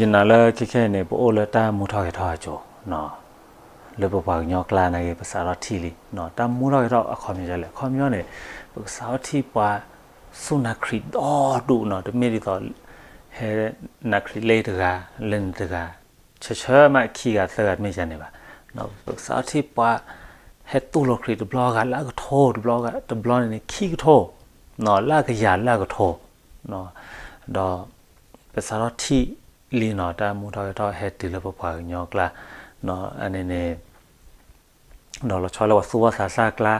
ယနာ်လၢခဲခဲအံၤန့ၣ် ပအိၣ်လၢတၢ်မူထီၣ်ဂဲၤထီၣ်အစိၤ, လၢပပှၤကညီကျါနာ်က့ ပစးထီၣ်ထံၣ်လံ, တၢ်မူထီၣ်ဂဲၤထီၣ်အခီပညီဒ်လဲၣ်, အခီပညီန့ၣ် ပကစးထီၣ်ထံၣ်ပှၤစူၢ်နာ်ခရံာ်ဒီဒူၣ်နီၤ, တမ့ၢ်ဒ်သိး ဟဲနာ်ခရံာ်လၢတဂၤ လၢန့ၣ်တဂၤ ဆၢဆၢမးခံဂၤသၢဂၤတမ့ၢ်ဒ်န့ၣ်ဘၣ်. ပကစးထီၣ်ထံၣ်ပှၤ ဟဲတူၢ်လိာ်ခရံာ်တဘျီဂၤလၢအကထိ တဘျီဂၤ တဘျီန့ၣ်န့ၣ် ခံကထိ လၢအကယၤလၢအကထိ, ဒီး ပစးထီၣ်ထံၣ်လံနီၤ, တၢ်မူထီၣ်ဂဲၤထီၣ်ဟဲတုၤလၢပပှၤကညီကျါ, အန့ၣ်န့ၣ် ဒီးလီၤဆီလၢပှၤသူၣ်ဘီၣ်သးစၢ်ကျါ,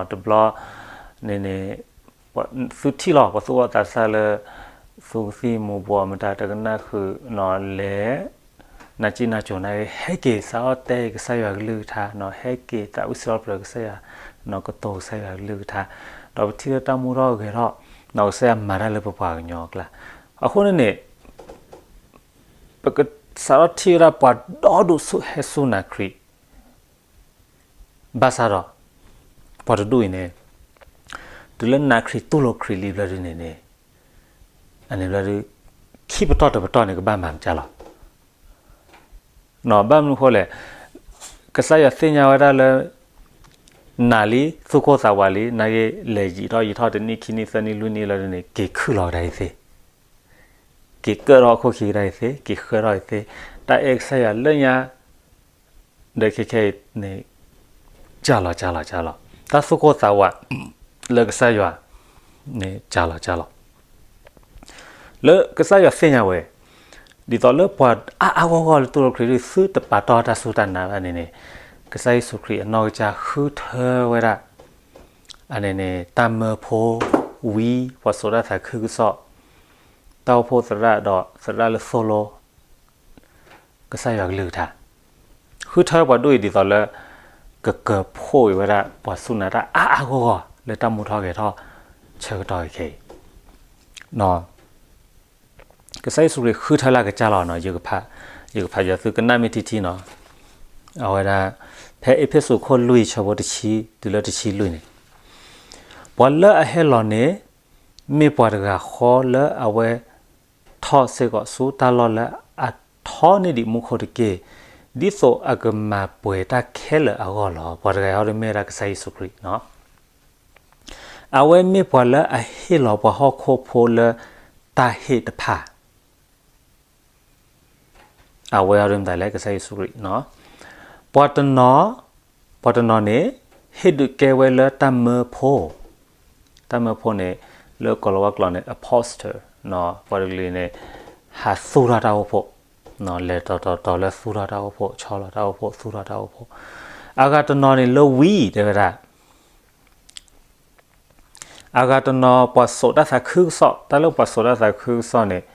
တဘျီန့ၣ်န့ၣ် သုထံၣ်လီၤ ပှၤသူၣ်ဘီၣ်သးစၢ်လၢ သူကသံၣ်မူၤဘှီးမတၤတကနၣ်ဃုာ်နီၤ လဲၤ နၤစံၣ်နၤစိၤနၤဂ့ၤ ဟဲက့ၤစးထီၣ်တဲကစၢ်ယွၤကလုၢ်ကထါ, ဟဲက့ၤသးဝံၣ်စံးထီၣ်ပတြၢၤကစၢ်ယွၤ, ကတိၤကစၢ်ယွၤကလုၢ်ကထါ, ဒီးပထံၣ်လၢတၢ်မူထီၣ်ဂဲၤထီၣ် ကစၢ်ယွၤမၤတၢ်လၢပပှၤကညီအကျါ. အဃိန့ၣ်န့ၣ် ပကစးထီၣ်ထံၣ်ဝဲဒၣ်ပှၤဒီဒူၣ်ဟဲစူၢ်နာ်ခရံာ် ဘၣ်ဆၣ်ဒီး ပှၤတဒူၣ်အံၤန့ၣ် တုၤလၢနာ်ခရံာ်တူၢ်လိာ်ခရံာ်လံဘျီဒုန့ၣ်န့ၣ် အန့ၣ်ဘျီဒု ခံပတီၢ်တပတီၢ်န့ၣ် ကဘၣ်မၤမကၢ်လီၤ. ဘၣ်မနုၤဃိလဲၣ်, ကစၢ်ယွၤသ့ၣ်ညါဝဲဒၣ်လၢ နာ်လံ သူၣ်ကိၢ်သးဝးလံ နာ်က့ လဲၤယံာ်ထီၣ်ယံာ်ထီၣ်တနံၣ်ခံနံၣ်သၢနံၣ်လွံၢ်နံၣ်လၢဒုန့ၣ် က့ၤခုၣ်လီၤကဒါအံၤသ့, က့ၤကၢၣ်ထီၣ်အခိၣ်ခံကဒါအံၤသ့, က့ၤဃၢထီၣ်အံၤသ့, တၢ်အဲၣ်ကစၢ်ယွၤလၢညါ ဒီးခဲခဲအံၤန့ၣ် ကၢ်လီၤကၢ်လီၤကၢ်လီၤ, တၢ်သူၣ်ကိၢ်သးဝး လၢကစၢ်ယွၤန့ၣ် ကၢ်လီၤကၢ်လီၤ. လၢကစၢ်ယွၤသ့ၣ်ညါဝဲ ဒ်သိးလၢပှၤအါအါဂီၢ်ဂီၢ်လၢတူၢ်လိာ်ခရံာ်ဒု သုတပာ်တီၢ်တၢ်စူၢ်တၢ်နာ်ဘၣ်န့ၣ်န့ၣ်, ကစၢ်ယ့ၣ်ၡူးခရံာ်အနီၢ်ကစၢ်ဃုထၢဝဲဒၣ် အန့ၣ်န့ၣ် တၢ်မၢဖိ ဝံ ပှၤစိာ်တၢ်သးခုကစီၣ်, တၢ်အိၣ်ဖှိၣ်သရၣ်ဒီးသရၣ်လၢသိၣ်လိ ကစၢ်ယွၤကလုၢ်ကထါ, ဃုထၢပှၤဒ်အံၤဒ်သိးလၢ ကကၢၤဖှိၣ်အံၤဝဲဒၣ် ပှၤစူၢ်နာ်တၢ်အါအါဂီၢ်ဂီၢ် လၢတၢ်မူထီၣ်ဂဲၤထီၣ် ဆၢကတီၢ်ခဲအံၤ ကစၢ်ယ့ၣ်ၡူးခရံာ်ဃုထၢလၢကစၢ်လီၤနီၤ, ယကဖး ယကဖးယွၤသုကနၣ်မ့ၢ်ထံထံနီၤ, အဝဲဒၣ် ဖဲအ့းဖ့းစူးခိၣ်လွံၢ်ဆၢဖိတဆံ တုၤလၢတဆံလွံၢ်န့ၣ်, ပှၤလၢအဟဲလီၤန့ၣ် မ့ၢ်ပှၤတဂၤဃီလၢအဝဲ ထီၣ်စ့ၢ်ကီးဆူတၢ်လီၢ်လၢအထီန့ၢ်ဒံးမူခိၣ်တက့ၢ်, ဒ်သိးအကမၤပှဲၤတၢ်ခဲလၢာ်အဂီၢ်လီၤ. ပှၤတဂၤဃီဒ်မ့ၢ်ဝဲဒၣ်ကစၢ်ယ့ၣ်ၡူးခရံာ်နီၤ. အဝဲမ့ၢ်ပှၤလၢအဟ့ၣ်လီၤပှၤဟီၣ်ခိၣ်ဖိလၢတၢ်ဟ့ၣ်တဖၣ် အဝဲအံၤဒ်မတၤလဲၣ် ကစၢ်ယ့ၣ်ၡူးခရံာ်နီၤ. ပှၤတနီၤ, ပှၤတနီၤန့ၣ် ဟ့ၣ်ဒုးကဲဝဲလၢတၢ်မၢဖိ, တၢ်မၢဖိန့ၣ် လၢကိၤလၤဝါကျိာ်န့ၣ် apostle နီၤ, ပှၤတကလုာ်န့ၣ် ဟးသူၣ်ထီၣ်တၢ်အိၣ်ဖှိၣ်, လဲၤတီၤတီၤတီၤလၢသူၣ်ထီၣ်တၢ်အိၣ်ဖှိၣ် ဆီလီၤတၢ်အိၣ်ဖှိၣ် သူၣ်ထီၣ်တၢ်အိၣ်ဖှိၣ်, အဂၤတနီၤန့ၣ်လၢဝံၤတဲဝဲဒၣ် အဂၤတနီၤပှၤစိာ်တၢ်သးခုကစီၣ်, တၢ်လၢပှၤစိာ်တၢ်သးခုကစီၣ်န့ၣ်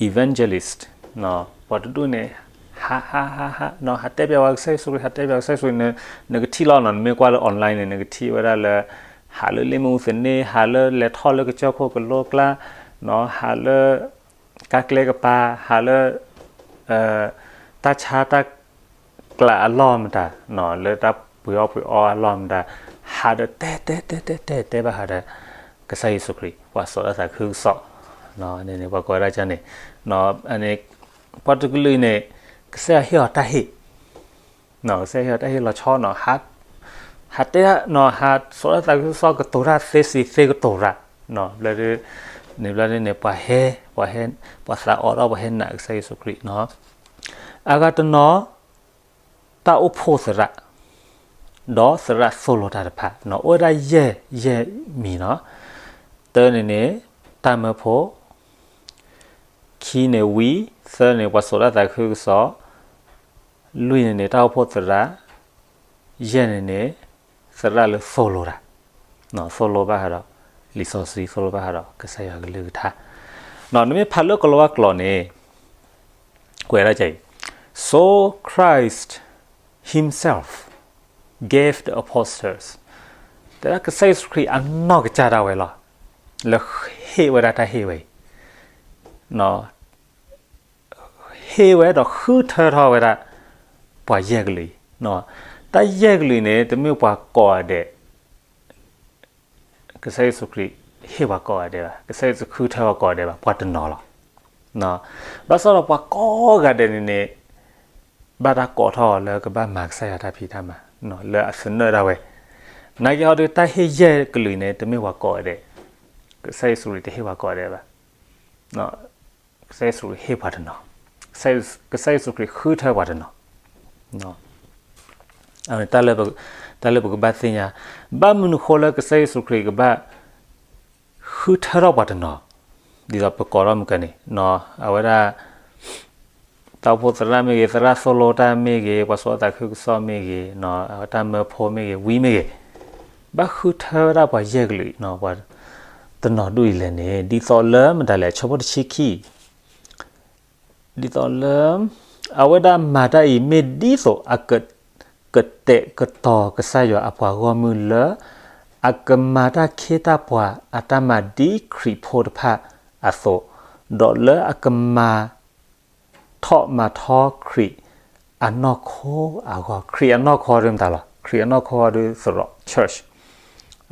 evangelist ပှၤတဒူၣ်န့ၣ် ဟး ဟး ဟး ဟး ဟးတဲပျးဝဲကစၢ်ယ့ၣ်ၡူးခရံာ် ဟးတဲပျးဝဲကစၢ်ယ့ၣ်ၡူးခရံာ်, နကထံၣ်လီၤနီၤ, နမ့ၢ်ကွၢ်လၢ online န့ၣ် နကထံၣ်ဝဲဒၣ်လၢ ဟးလၢလ့ၣ်မ့ၣ်အူသန့, ဟးလၢလဲၤထီၣ်လၢကစၢၢ်ခိၣ်ကလိကျါ, ဟးလၢ ကါကျဲကပၤ, ဟးလၢ တၢ်ဆါတၢ်ကျးအလီၢ်မတၤ, လၢတၢ်ပှ့ၤအီၣ်ပှ့ၤအီအလီၢ်မတၤ, ဟးဒီးတဲတဲတဲတဲတဲတဲဘၣ်ဃးဒီး ကစၢ်ယ့ၣ်ၡူးခရံာ် ပှၤစိာ်တၢ်သးခုကစီၣ်, န့ၣ်န့ၣ် ပှၤကိးဝဲဒၣ်န့ၣ်, ပှၤတကလုာ်အံၤန့ၣ် ကစၢ်ယွၤဟ့ၣ်အီၤတၢ်ဟ့ၣ် ကစၢ်ယွၤဟ့ၣ်အီၤတၢ်ဟ့ၣ်လီၤဆီနီၤ, ဟးတဲဒၣ်နီၤ, ဟးစိာ်တၢ်သးခုကစီၣ်ကတိၤတၢ်သ့စံးသ့ကတိၤတၢ်, ဘျီဒု န့ၣ်ဘျီဒုန့ၣ် ပှၤဟဲ ပှၤဟဲ ပှၤသးအိၣ်ဒီး ပှၤဟဲနာ်ကစၢ်ယ့ၣ်ၡူးခရံာ်နီၤ. အဂၤတနီၤ တၢ်အိၣ်ဖှိၣ်သရၣ် ဒီးသရၣ်သိၣ်လိတၢ်တဖၣ်နီၤ, အိၣ်ဝဲဒၣ်ယဲၢ် ယဲၢ်မံၤနီၤ. တၢန့ၣ်န့ၣ် တၢ်မၢဖိ, ခံန့ၣ်ဝံၤ, သၢန့ၣ် ပှၤစိာ်တၢ်သးခုကစီၣ်, လွံၢ်န့ၣ်န့ၣ် တၢ်အိၣ်ဖှိၣ်သရၣ်, ယဲၢ်န့ၣ်န့ၣ် သရၣ်လၢသိၣ်လိတၢ်, သိၣ်လိဘၣ်ဃးဒီး လံာ်စီဆှံ သိၣ်လိဘၣ်ဃးဒီး ကစၢ်ယွၤကလုၢ်ကထါ, နမ့ၢ်ဖးလၢကိၤလၤဝါကျိာ်န့ၣ် ကွဲးဒၣ်အံၤ, So Christ himself gave the apostles, တဲဒၣ်ကစၢ်ယ့ၣ်ၡူးခရံာ်အနီၢ်ကစၢ်ဒၣ်ဝဲလီၤ, လၢဟ့ၣ်ဝဲဒၣ်တၢ်ဟ့ၣ်ဝဲအံၤ ဟ့ၣ်ဝဲဒီးဃုထၢထီၣ်ဝဲဒၣ် ပှၤယဲၢ်ကလုာ်အံၤ, တၢ်ယဲၢ်ကလုာ်န့ၣ် တမ့ၢ်ပှၤကိးဂၤဒဲး ကစၢ်ယ့ၣ်ၡူးခရံာ်ဟ့ၣ်ပှၤကိးဂၤဒဲးဘၣ်, ကစၢ်ယ့ၣ်ၡူးခရံာ်ဃုထၢပှၤကိးဂၤဒဲးဘၣ်, ပှၤတနီၤလီၤ. ဘၣ်ဆၣ်ဒီးပှၤကိးဂၤဒဲးန့ၣ်န့ၣ် ဘၣ်တၢ်ကိးထီၣ်အီၤလၢကဘၣ်မၤကစၢ်ယွၤတၢ်ဖံးတၢ်မၤ လၢအသနၢၣ်ဒၣ်ဝဲ, နာ်က့ဟီဒီး တၢ်ဟ့ၣ်ယဲၢ်ကလုာ်န့ၣ် တမ့ၢ်ပှၤကိးဂၤဒဲး, ကစၢ်ယ့ၣ်ၡူးခရံာ်တဟ့ၣ်ပှၤကိးဂၤဒဲးဘၣ်. ကစၢ်ယ့ၣ်ၡူးခရံာ်ဟ့ၣ်ပှၤတနီၤ, ကစၢ်ယ့ၣ်ၡူးခရံာ်ဃုထၢပှၤတနီၤ. တၢ်လၢပကဘၣ်သ့ၣ်ညါ, ဘၣ်မနုၤဃိလၢကစၢ်ယ့ၣ်ၡူးခရံာ်ကဘၣ် ဃုထၢထီၣ်ပှၤတနီၤ, ဒ်သိးပကိးထီၣ်မုၢ်ကန့ၣ်, အဝဲဒၣ် တၢ်အိၣ်ဖှိၣ်သရၣ်မ့ၢ်ဂ့ၤ, သရၣ်သိၣ်လိတၢ်မ့ၢ်ဂ့ၤ, ပှၤစီၤသးခုကစီၣ်မ့ၢ်ဂ့ၤ, တၢ်မၢဖိမ့ၢ်ဂ့ၤ, ဝံမ့ၢ်ဂ့ၤ, ဘၣ်ဃုထၢဝဲဒၣ်ပှၤယဲၢ်ကလုာ်, ပှၤတနီၤဒူၣ်အံၤလဲၣ်န့ၣ် ဒ်သိးလၢမတၤလဲၣ်, ဆၢဖိတဆံခံ ဒ်သိးလၢ အဝဲဒၣ်မၤတၢ်အံၤမ့ၢ်ဒ်သိးအက ကတဲာ်ကတီၤကစၢ်ယွၤအပှၤဂီၢ်မုၢ်လၢ အကမၤတၢ်ခ့တၢ်ပှၤအတၢ်မၤဒ်ခရံာ်ဖိတဖၣ်အသိး, ဒီးလၢအကမၤထီၣ်မၤထီခရံာ်အနီၢ်ခိအဂီၢ်, ခရံာ်အနီၢ်ခိဒ်မတၤလီၤ, ခရံာ်အနီၢ်ခိဒ်သရိာ် church,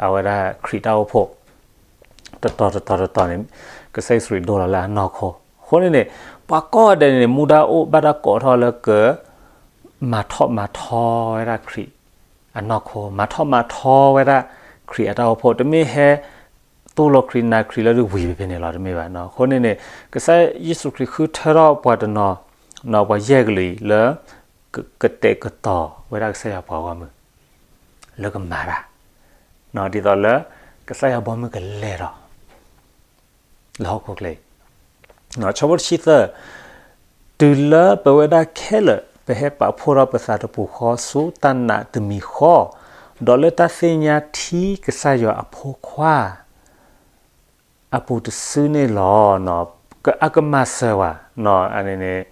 အဝဲဒၣ်ခရံာ်တၢ်အိၣ်ဖှိၣ် တတီၤတတီၤတတီၤန့ၣ် ကစၢ်ယ့ၣ်ၡူးခရံာ်ဒိလီၤလၢအနီၢ်ခိ. အဃိန့ၣ်န့ၣ် ပှၤကိးဂၤဒဲးန့ၣ် မူဒါအိၣ်ဘၣ်တၢ်ကိးထီၣ်လၢက မၤထီၣ်မၤထီဝဲဒၣ်ခရံာ်အနီၢ်ခိ, မၤထီၣ်မၤထီဝဲဒၣ်ခရံာ်အတၢ်အိၣ်ဖှိၣ်, တမ့ၢ်ဟဲတူၢ်လိာ်ခရံာ်နာ်ခရံာ်လၢဒုးဝံၤဖဲန့ၣ်လီၤ, တမ့ၢ်ဘၣ်. အဃိန့ၣ်န့ၣ် ကစၢ်ယ့ၣ်ၡူးခရံာ်ဃုထၢထီၣ်ပှၤတနီၤ, ပှၤယဲၢ်ကလုာ်အံၤလၢ ကတဲာ်ကတီၤဝဲဒၣ်ကစၢ်ယွၤပှၤဂီၢ်မုၢ် လၢကမၤတၢ် ဒ်သိးလၢ ကစၢ်ယွၤဘီမုၢ်ကလဲၤဒီး လၢဟီၣ်ခိၣ်ချၢအံၤ. ဆၢဖိတဆံသၢ, တုၤလၢပဝဲဒၣ်ခဲလၢာ် ပဟဲပာ်ဖှိၣ်ထီၣ်ပသးတပူၤဃီဆူတၢ်နာ်တမံၤဃီ, ဒီးလၢတၢ်သ့ၣ်ညါထံကစၢ်ယွၤအဖိခွါ အပူၤတစုန့ၣ်လီၤ. အကမၤစၢၤဝဲ, န့ၣ်န့ၣ်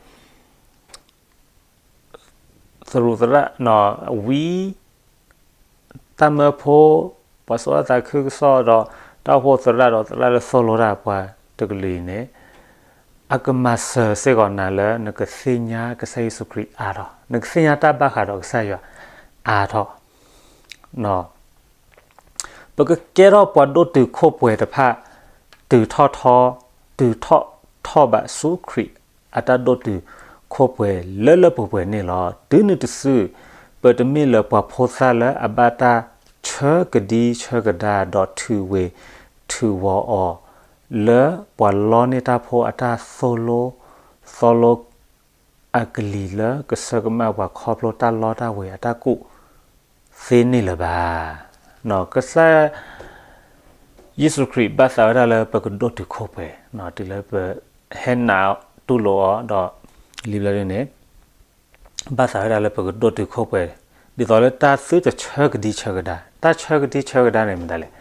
သရူးသရၣ်, ဝံ, တၢ်မၢဖိ, ပှၤစီၤသးခုကစီၣ်ဒီး တၢ်အိၣ်ဖှိၣ်သရၣ်ဒီးသရၣ်လၢသိၣ်လိတၢ်ပှၤတကလုာ်အံၤန့ၣ်, အကမၤစၢၤစ့ၢ်ကီးနၤလၢနကသ့ၣ်ညါကစၢ်ယ့ၣ်ၡူးခရံာ်အါထီၣ်, နကသ့ၣ်ညါတၢ်ဘၣ်ဃးဒီးကစၢ်ယွၤအါထီၣ် ပကကဲထီၣ်ပှၤဒိၣ်တုာ်ခိၣ်ပှဲၤတဖၣ် တုၤထီၣ်ထီ, တုၤထီၣ်ထီၣ်ဘးဆူခရံာ်အတၢ်ဒိၣ်တုာ်ခိၣ်ပှဲၤလၢလၢပှဲၤပှဲၤန့ၣ်လီၤ. တုၤနုၤတစု ပတမ့ၢ်လၢပှၤဖိသၣ်လၢအဘၣ်တၢ်ဆၢကဒံဆၢကဒါဒီးထုးဝ့ၤထုးဝီၤအီၤ လၢပှၤလီန့ၢ်တၢ်ဖိအတၢ်သိၣ်လိသီလိ အကလံၤလၢကဆၢကမၣ်ပှၤခီဖျိတၢ်လီတၢ်ဝ့ၤအတၢ်ကူၣ်သ့န့ၣ်လၢၤဘၣ်. ကစၢ်ယ့ၣ်ၡူးခရံာ်ဘၣ်သးဝဲဒၣ်လၢပကဒိၣ်တုာ်ခိၣ်ပှဲၤ, တုၤလၢပဟဲနာ်တူၢ်လိာ်အီၤဒီး လံာ်ဘျီဒ်န့ၣ် ဘၣ်သးဝဲဒၣ်လၢပကဒိၣ်တုာ်ခိၣ်ပှဲၤ, ဒ်သိးလၢတၢ်သုတဆၢကဒံဆၢကဒါ, တၢ်ဆၢကဒံဆၢကဒါန့ၣ်မတၤလဲၣ်,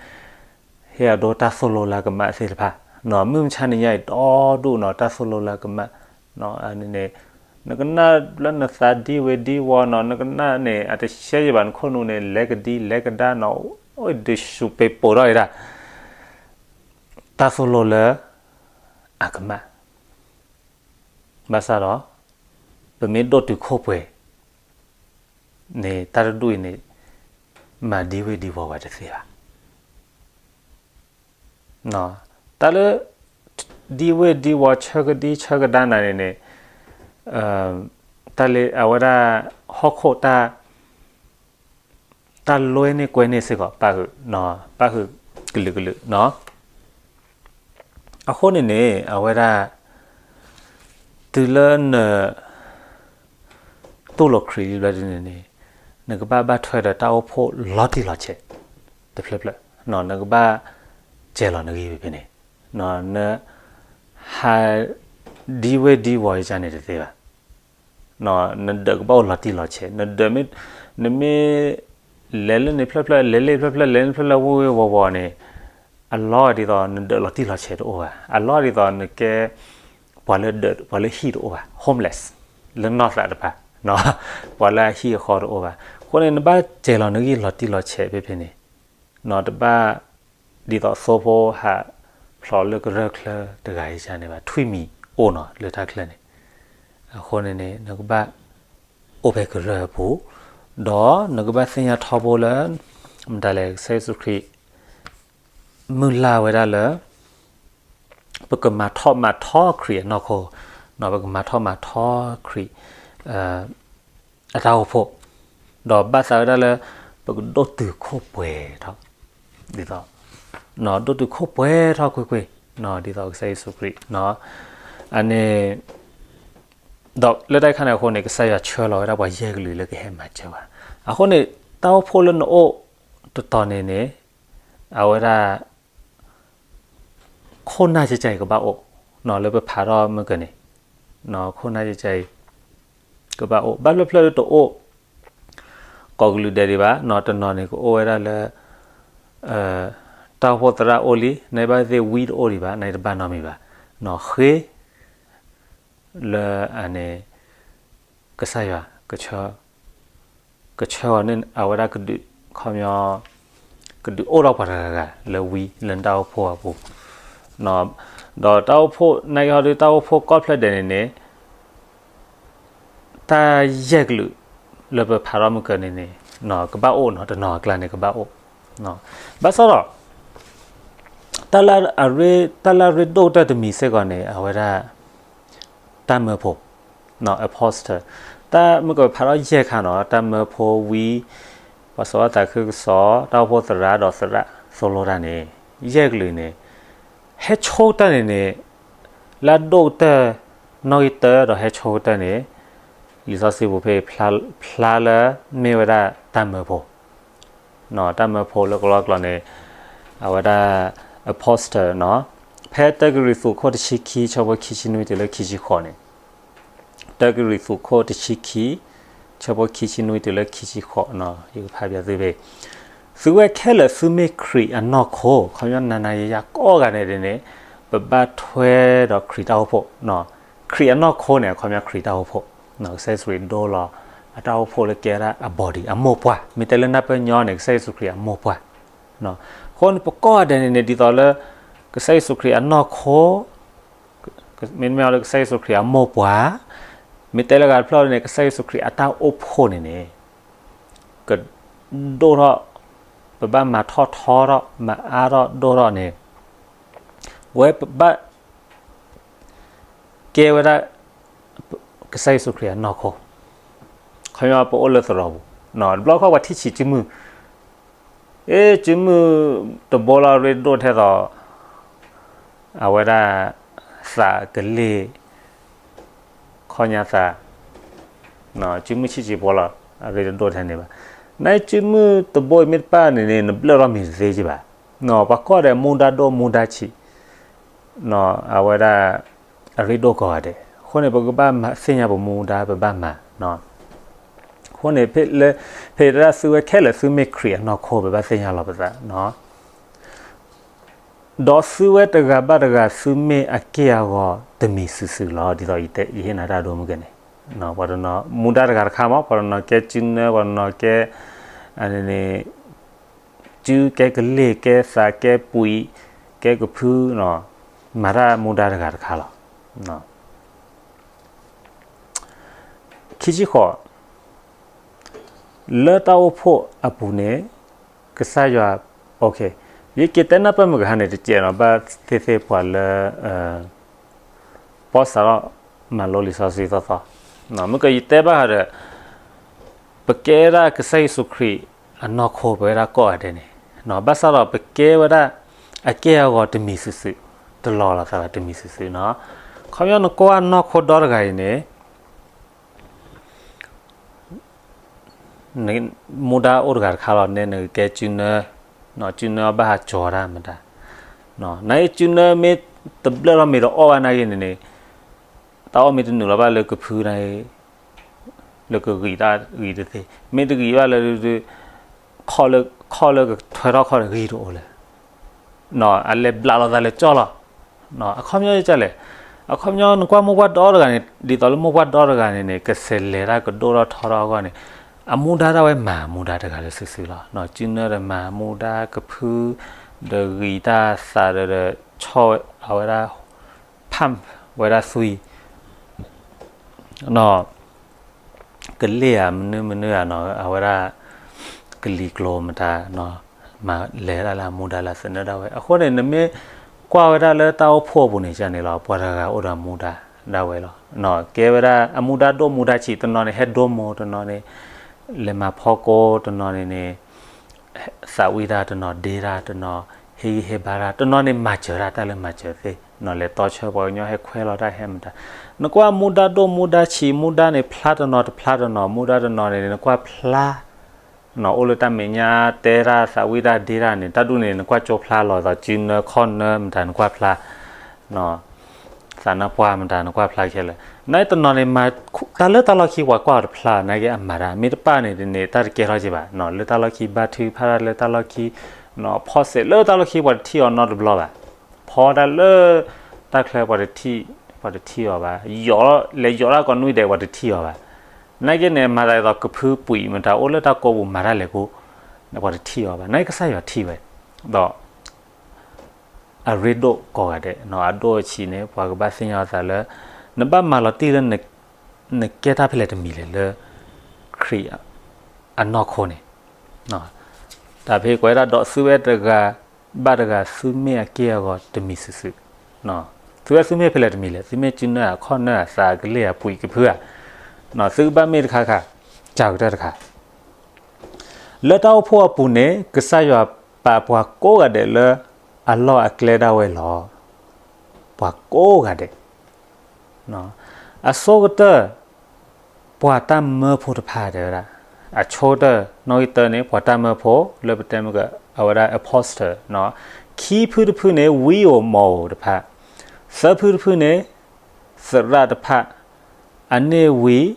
ဟ့ၣ်အဒိတၢ်သိၣ်လိလၢကမၣ်သ့ၣ်တဖၣ်, မုၢ်မဆါနံၤညါအံၤဒီဒူၣ်နီၤ တၢ်သိၣ်လိလၢကမၣ်, န့ၣ် နကနၣ်လၢနသးဒံဝ့ၤဒံဝီၤနီၤ, နကနၣ်န့ၣ် အတရှဲယဘၣ်နခိၣ်နူာ်န့ၣ် လဲၤကဒံလဲၤကဒါနီၤ, အိၣ်ဒုးဆူးပ့းပိာ်ထီၣ်ဝဲဒၣ် တၢ်သိၣ်လိလၢအကမၣ် ဘၣ်ဆၣ်ဒီး ပမ့ၢ်ဒိၣ်တုာ်ခိၣ်ပှဲၤန့ၣ် တၢ်တဒူၣ်အံၤန့ၣ် မၤဒံဝ့ၤဒံဝီၤဝဲတသ့ဘၣ်. တၢ်လၢ ဒံဝ့ၤဒံဝီၤဆၢကဒံဆၢကဒါနၤန့ၣ်န့ၣ် တၢ်လၢအဝဲဒၣ် ဟီၣ်ခိၣ်တၢ် တၢ်လွဲန့ၢ်ကွဲန့ၢ်စ့ၢ်ကီး ပၣ်ဃုာ် ပၣ်ဃုာ်ကလုာ်ကလုာ်နီၤ. အဃိန့ၣ်န့ၣ် အဝဲဒၣ် တုၤလၢန တူၢ်လိာ်ခရံာ်လံဘျီဒ်န့ၣ်န့ၣ် နကဘၣ်ဘၣ်ထွဲဒီးတၢ်အိၣ်ဖှိၣ်လီၤတံၢ်လီၤဆဲး တဖျၢၣ်ဖျၢၣ်, နကဘၣ်စဲၤလီၤနဂံၢ်ဖဲန့ၣ်, န ဟး ဒံဝ့ၤဒံဝီၤယကန့ၣ်တသ့ဘၣ်. နဒၢးကဘၣ်အိၣ်လီၤတံၢ်လီၤဆဲး, နဒၢးမ့ၢ် နမ့ၢ် လဲၤလၢန့ၣ်ဖျၢၣ်ဖျၢၣ် လဲၤလၢဖျၢၣ်ဖျၢၣ် လဲၤလၢဖျၢၣ်လၢဝ့ၢ်ဝ့ၢ်ဝီၤဝီၤန့ၣ် အလီၢ်ဒ်သိးနဒၢးလီၤတံၢ်လီၤဆဲးတအိၣ်ဘၣ်. အလီၢ်ဒ်သိးနကဲ ပှၤလၢဒၢး ပှၤလၢဟံၣ်တအိၣ်ဘၣ်, homeless လၢနီၢ်သးတဖၣ်, ပှၤလၢအဟံၣ်အဃီတအိၣ်ဘၣ်. အဃိန့ၣ် နဘၣ်စဲၤလီၤနဂံၢ်လီၤတံၢ်လီၤဆဲးဖဲဖဲန့ၣ်, တဘၣ် ဒ်သိးသိဖိဟးဖျိးလၢကရၢၢ်ချၢတဂၤအံၤန့ၣ်ဘၣ်, ထွံၣ်မံၤအိၣ်နီၤလၢတၢ်ချၢန့ၣ်. အဃိန့ၣ်န့ၣ် နကဘၣ် အိၣ်ဖဲကရၢၢ်အပူၤ, ဒီးနကဘၣ်သ့ၣ်ညါထီဘိလၢ မတၤလဲၣ် ကစၢ်ယ့ၣ်ၡူးခရံာ် မုၢ်လၢ်ဝဲဒၣ်လၢ ပကမၤထီၣ်မၤထီခရံာ်အနီၢ်ခိ, ပကမၤထီၣ်မၤထီခရံာ် အတၢ်အိၣ်ဖှိၣ်, ဒီးဘၣ်သးဝဲဒၣ်လၢ ပကဒိၣ်တုာ်ခိၣ်ပှဲၤထီၣ်, ဒ်သိး ဒိၣ်တုာ်ခိၣ်ပှဲၤထီၣ်ကွ့ၢ်ကွ့ၢ်, ဒ်သိးကစၢ်ယ့ၣ်ၡူးခရံာ်, အန့ၣ် ဒီးလၢတၢ်ခါန့ၣ်အဃိန့ၣ် ကစၢ်ယွၤဆှၢလီၤဝဲဒၣ်ပှၤယဲၢ်ကလုာ်လၢကဟဲမၤစၢၤဝဲ, အဃိန့ၣ် တၢ်အိၣ်ဖှိၣ်လၢနအိၣ်တတီၤန့ၣ်န့ၣ် အဝဲဒၣ် ခိၣ်နၢ်ကကဲအံၤကဘၣ်အိၣ်, လၢပဖးထီၣ်မုၢ်ကန့ၣ်, ခိၣ်နၢ်ကကဲအံၤ ကဘၣ်အိၣ်, ဘၣ်ဖျၢၣ်ဖျၢၣ်လၢတအိၣ် ကိးကလုာ်ဒဲးဒံးဘၣ်, တနီၤန့ၣ်ကအိၣ်ဝဲဒၣ်လၢ တၢ်အိၣ်ဖှိၣ်သရၣ်အိၣ်လံ, နဘၣ်သ့ၣ်ဝံတအိၣ်ဒံးဘၣ်, နတဘၣ်နီတမံၤဘၣ်, ဃ့ လၢအန့ၣ် ကစၢ်ယွၤ ကဆှၢအီၤန့ၣ် အဝဲဒၣ်ကဒုး ခီပညီ ကဒုးအိၣ်ထီၣ်ပှၤတဂၤဂၤလၢဝံလၢနတၢ်အိၣ်ဖှိၣ်အပူၤ, ဒီးတၢ်အိၣ်ဖှိၣ် နာ်က့ဟီဒုး တၢ်အိၣ်ဖှိၣ်ကီၢ်ဖျၢၣ်ဒဲးန့ၣ်န့ၣ် တၢ်ယဲၢ်ကလုာ် လၢပဖးထီၣ်မုၢ်ကန့ၣ်န့ၣ် ကဘၣ်အိၣ်နီၤ, တနီၤအကျါန့ၣ်ကဘၣ်အိၣ်, ဘၣ်ဆၣ်ဒီး တၢ်လၢအရ့ဒိၣ်ကတၢၢ်တမံၤစ့ၢ်ကီးန့ၣ် အဝဲဒၣ် တၢ်မၢဖိ, apostle, တၢ်မုၢ်ကဖးထီၣ်ယဲၢ်ခါနီၤ, တၢ်မၢဖိဝံ ပှၤစီၤအီသးခုကစီၣ်, တၢ်အိၣ်ဖှိၣ်သရၣ်ဒီးသရၣ်သိၣ်လိတၢ်န့ၣ် ယဲၢ်ကလုာ်န့ၣ် ဟဲဆိကတၢၢ်န့ၣ်န့ၣ် လၢအဒိၣ်ကတၢၢ် နီၣ်ဂံၢ်တၢဒီးဟဲဆိကတၢၢ်န့ၣ် လံာ်စီဆှံပူၤဖဲ ဖျါလၢမ့ၢ်ဝဲဒၣ်တၢ်မၢဖိ တၢ်မၢဖိလၢကလီကလီန့ၣ် အဝဲဒၣ် apostle နီၤ, ဖဲတၢကရံၣ်သူးခိၣ်တဆံခံ ဆၢဖိခံဆံနွံတုၤလၢခံဆံဃိးန့ၣ်, တၢကရံၣ်သူးခိၣ်တဆံခံ ဆၢဖိခံဆံနွံတုၤလၢခံဆံဃိး, ယကဖးပၠးသုဖဲ သုဝဲခဲလၢာ်သုမ့ၢ်ခရံာ်အနီၢ်ခိ, ခီပညီနၤနၤယၤယၤကိးဂၤဒဲးန့ၣ်န့ၣ် ပဘၣ်ထွဲဒီးခရံာ်တၢ်အိၣ်ဖှိၣ်, ခရံာ်အနီၢ်ခိန့ၣ် အခီပညီခရံာ်တၢ်အိၣ်ဖှိၣ်, ကစၢ်ယ့ၣ်ၡူးခရံာ်ဒိလီၤ အတၢ်အိၣ်ဖှိၣ်လၢကဲဒၣ်အ body အမိၢ်ပှၢ်, မ့ၢ်တဲလၢနၢ်ပၢၢ်ညီန့ၣ် ကစၢ်ယ့ၣ်ၡူးခရံာ်အမိၢ်ပှၢ်, အဃိန့ၣ် ပကိးဂၤဒဲးန့ၣ်န့ၣ် ဒ်သိးလၢ ကစၢ်ယ့ၣ်ၡူးခရံာ်အနီၢ်ခိ မ့တမ့ၢ်လၢကစၢ်ယ့ၣ်ၡူးခရံာ်အမိၢ်ပှၢ်, မ့ၢ်တဲလၢဂၤတဖျၢၣ်န့ၣ် ကစၢ်ယ့ၣ်ၡူးခရံာ်အတၢ်အိၣ်ဖှိၣ်န့ၣ်န့ၣ် ကဒိၣ်ထီၣ်, ပဘၣ်မၤထီၣ်ထီထီၣ် မၤအါထီၣ်ဒိၣ်ထီၣ်န့ၣ်, ဝဲပဘၣ် ကဲဝဲဒၣ် ကစၢ်ယ့ၣ်ၡူးခရံာ်အနီၢ်ခိ, ခီပညီပအိၣ်လၢသရိာ်ပူၤ, တဘျီခီပှၤထံၣ်ဆံးစုမုၢ်, အ့ စုမုၢ်တဘိလီၤရ့ဒိၣ်ထဲသိး အဝဲဒၣ် သးကလ့ၢ် ခီညါသး, စုမုၢ်ဆံးဆံးဖိလီၤ, အရ့တဒိၣ်ထဲန့ၣ်ဘၣ်. နစုမုၢ်တဘိအံၤမ့ၢ်တပၣ်န့ၣ်န့ၣ် နဘျၢၣ်ထီၣ်မ့ၤတသ့ကဘၣ်. ပှၤကိးဂၤဒဲးမူဒါဒိၣ်မူဒါဆံး, အဝဲဒၣ် အရ့ဒိၣ်ကိးဂၤဒဲး. အဃိန့ၣ် ပကဘၣ်သ့ၣ်ညါပမူဒါပဘၣ်မၤ. အဃိန့ၣ် ဖဲတဲဒၣ်သုဝဲခဲလၢာ် သုမ့ၢ်ခရံာ်အနီၢ်ခိ ပဘၣ်သ့ၣ်ညါလီၤပသး ဒီးသုဝဲတဂၤဘၣ်တဂၤ သုမ့ၢ်အက့ၢ်အဂီၤတမံၤစုာ်စုာ်လီၤ. ဒ်သိးယဟ့ၣ်နၤတၢ်ဒိမုၢ်ကန့ၣ်, ပှၤတနီၤမူဒါတဂၤတခါမး, ပှၤတနီၤကဲစုနၢ, ပှၤတနီၤကဲ စုကဲကလ့ၢ်, ကဲသး, ကဲပှံၤ, ကဲကဖု, မၤတၢ်မူဒါတဂၤတခါလီၤ. ခံဆံဃိး, လၢတၢ်အိၣ်ဖှိၣ်အပူၤန့ၣ် ကစၢ်ယွၤ, ယက့ၤတဲနၢ်ပၢၢ်မုၢ်ကဟါန့ၣ် တစဲးနီၤ, ဘၣ်သ့ၣ်သ့ၣ်ပှၤလၢ ပီၢ်စးထီၣ်မၤလိလံာ်စီဆှံသီသီ, မ့ၢ်ကယတဲဘၣ်ဃးဒီး ပကဲဒၣ်ကစၢ်ယ့ၣ်ၡူးခရံာ်အနီၢ်ခိ ပဝဲဒၣ်ကိးဂၤဒဲးန့ၣ်, ဘၣ်ဆၣ်ဒီးပကဲဝဲဒၣ်အက့ၢ်အဂီၤတမံၤစုာ်စုာ်, တလီၤလီၤသးတမံၤစုာ်စုာ်နီၤ. ခီပညီနကွၢ်နီၢ်ခိဒီတဂၤအံၤန့ၣ် မူဒါအိၣ်တဂၤတခါလီၤ, နဲနကကဲစုနၢ, စုနၢဘၣ်ဟးကၠီၤတၢ်မတၤ, နစုနၢမ့ၢ်တဘျၢၣ်ထီၣ်မ့ၤတအီၣ်ဘၣ်နာ်က့န့ၣ်န့ၣ်, တၢ်အီၣ်မ့ၢ်တနုာ်လီၤဘၣ်လၢကဖုနာ်က့, လၢကဂံၢ်တၢ်ဂံၢ်တသ့, မ့ၢ်တဂံၢ်ဘၣ်လၢ ခီၣ်လၢကထွဲထီၣ်ခီၣ်န့ၣ်ဂံၢ်တအိၣ်လၢၤ အလဲၤဘျးလီၤသးလၢကၠီလီၤ. အခီပညီဒ်လဲၣ်, အခီပညီနကွၢ်မိၢ်ပှၢ်ဒီတဂၤန့ၣ်, ဒ်သိးလၢမိၢ်ပှၢ်ဒီတဂၤန့ၣ်န့ၣ် ကဆဲးလဲၤတၢ်ကဒိၣ်ထီၣ်ထီထီၣ်အဂီၢ်န့ၣ်, အမူဒါဒၣ်ဝဲမၤမူဒါတဂၤလၢစုာ်စုာ်လီၤ. စုနၢဒီးမၤမူဒါ, ကဖုဒီးဂံၢ်တၢ်, သးဒီးဒီးဆီၣ်အဝဲဒၣ် ဖၣ်ဝဲဒၣ်သွံၣ် ကလ့ၢ်ဧါ မနုၤမနုၤဧါနီၤ, အဝဲဒၣ်ကလံၤကျိၤမတၤ, မၤလဲၤဒၣ်လၢအမူဒါလၢအသနၢၣ်ဒၣ်ဝဲ. အဃိန့ၣ် နမ့ၢ် ကွၢ်ဝဲဒၣ်လၢတၢ်အိၣ်ဖှိၣ်အပူၤန့ၣ် ကန့ၣ်လီၤ, ပှၤတဂၤအိၣ်ဒီးမူဒါဒၣ်ဝဲလီၤ. ကဲဝဲဒၣ်အမူဒါဒိၣ်မူဒါဆံး, တနီၤန့ၣ် ဟဲဒိမူ, တနီၤန့ၣ် လဲၤမၤဖီကိ, တနီၤန့ၣ်န့ၣ် သးဝံၣ်တၢ်, တနီၤဒ့တၢ်, တနီၤဟ့ၣ်ဂံၢ်ဟ့ၣ်ဘါတၢ်, တနီၤန့ၣ်မၤစၢၤတၢ်, တၢ်လၢမၤစၢၤသ့ၣ်, လဲၤတီဆၢပှၤကညီ, ဟဲခွဲးလီၤတၢ်, ဟဲမတၤ. နကွၢ်မူဒါဒိၣ်မူဒါဆံး, မူဒါန့ၣ်ဖျါတနီၤတဖျါတနီၤ, မူဒါတနီၤန့ၣ် နကွၢ်ဖျါ အိၣ်လၢတၢ်မဲာ်ညါ, တဲတၢ်, သးဝံၣ်တၢ်, ဒ့တၢ်န့ၣ်, တၢ်ဒူၣ်န့ၣ် နကွၢ်ကၠိဖျါလီၤသီး, စုနၢခီၣ်နၢမတၤ နကွၢ်ဖျါ, သးနါပှၢ်မတၤ နကွၢ်ဖျါခဲလၢာ်. နာ်က့တနီၤန့ၣ် မၤတၢ်လၢတၢ်လီၢ်ခံ ပှၤကွၢ်အီၤတဖျါ, နာ်က့အမၤတၢ် မ့ၢ်တပၣ်န့ၣ်န့ၣ် တၢ်တကဲထီၣ်က့ဘၣ်, လၢတၢ်လီၢ်ခံ ဘါထုကဖၣ်တၢ်လၢတၢ်လီၢ်ခံ, ဖီစဲးလၢတၢ်လီၢ်ခံ ပှၤတထံၣ်အီၤနီတဘျီဘၣ်, ဖီတၢ်လၢတၢ်ချၢ ပှၤတထံၣ်, ပှၤတထံၣ်အီၤဘၣ်, လဲၤယိးတၢ်ကိးနွံဒဲး ပှၤတထံၣ်အီၤဘၣ်. နာ်က့န့ၣ် မၤသးဒ်သိးကဖုပှံာ်မတၤ အိၣ်လၢတၢ်ကိးပူၤ မၤတၢ်လဲၤကိး, ပှၤတထံၣ်အီၤဘၣ်. နာ်က့ကစၢ်ယွၤထံၣ်ဝဲ, ဒီး အရ့ဒိၣ်ကိးဂၤဒဲး, အဒိၣ်အဆံးန့ၣ် ပှၤကဘၣ်သ့ၣ်ညါအသးလၢ နဘၣ်မၤလီၤတံၢ်လၢ နကဲတၢ်ဖဲလဲၣ်တမံၤလဲၣ်လၢ ခရံာ်အနီၢ်ခိန့ၣ်, တၢ်ဖဲကွဲးဒၣ်ဒီး သုဝဲတဂၤဘၣ်တဂၤ သုမ့ၢ်အက့ၢ်အဂီၤတမံၤစုာ်စုာ်, သုဝဲသုမ့ၢ်ဖဲလဲၣ်တမံၤလဲၣ်, သုမ့ၢ်စုနၢဧါ, ခီၣ်နၢဧါ, သးကလ့ၢ်ဧါ, ပှံာ်ကဖုဧါ, သုကဘၣ်မ့ၢ်တခါခါ, ကၢ်ကတၢၢ်တခါ လၢတၢ်အိၣ်ဖှိၣ်အပူၤန့ၣ် ကစၢ်ယွၤပာ်ပှၤကိးဂၤဒဲးလၢအလီၢ်အကျဲဒၣ်ဝဲလီၤ. ပှၤကိးဂၤဒဲး, အဆိကတၢၢ် ပှၤတၢ်မၢဖိတဖၣ်တဲဝဲဒၣ်, အဆိကတၢၢ် နီၣ်ဂံၢ်တၢန့ၣ် ပှၤတၢ်မၢဖိ လၢပတဲမ့ၢ်က အဝဲဒၣ် apostle, ခံဖုတဖုန့ၣ် ဝံဧိၤမီၣ်ဧိၤတဖၣ်, သၢဖုတဖုန့ၣ် သရၣ်တဖၣ်, အန့ၣ်ဝံၤ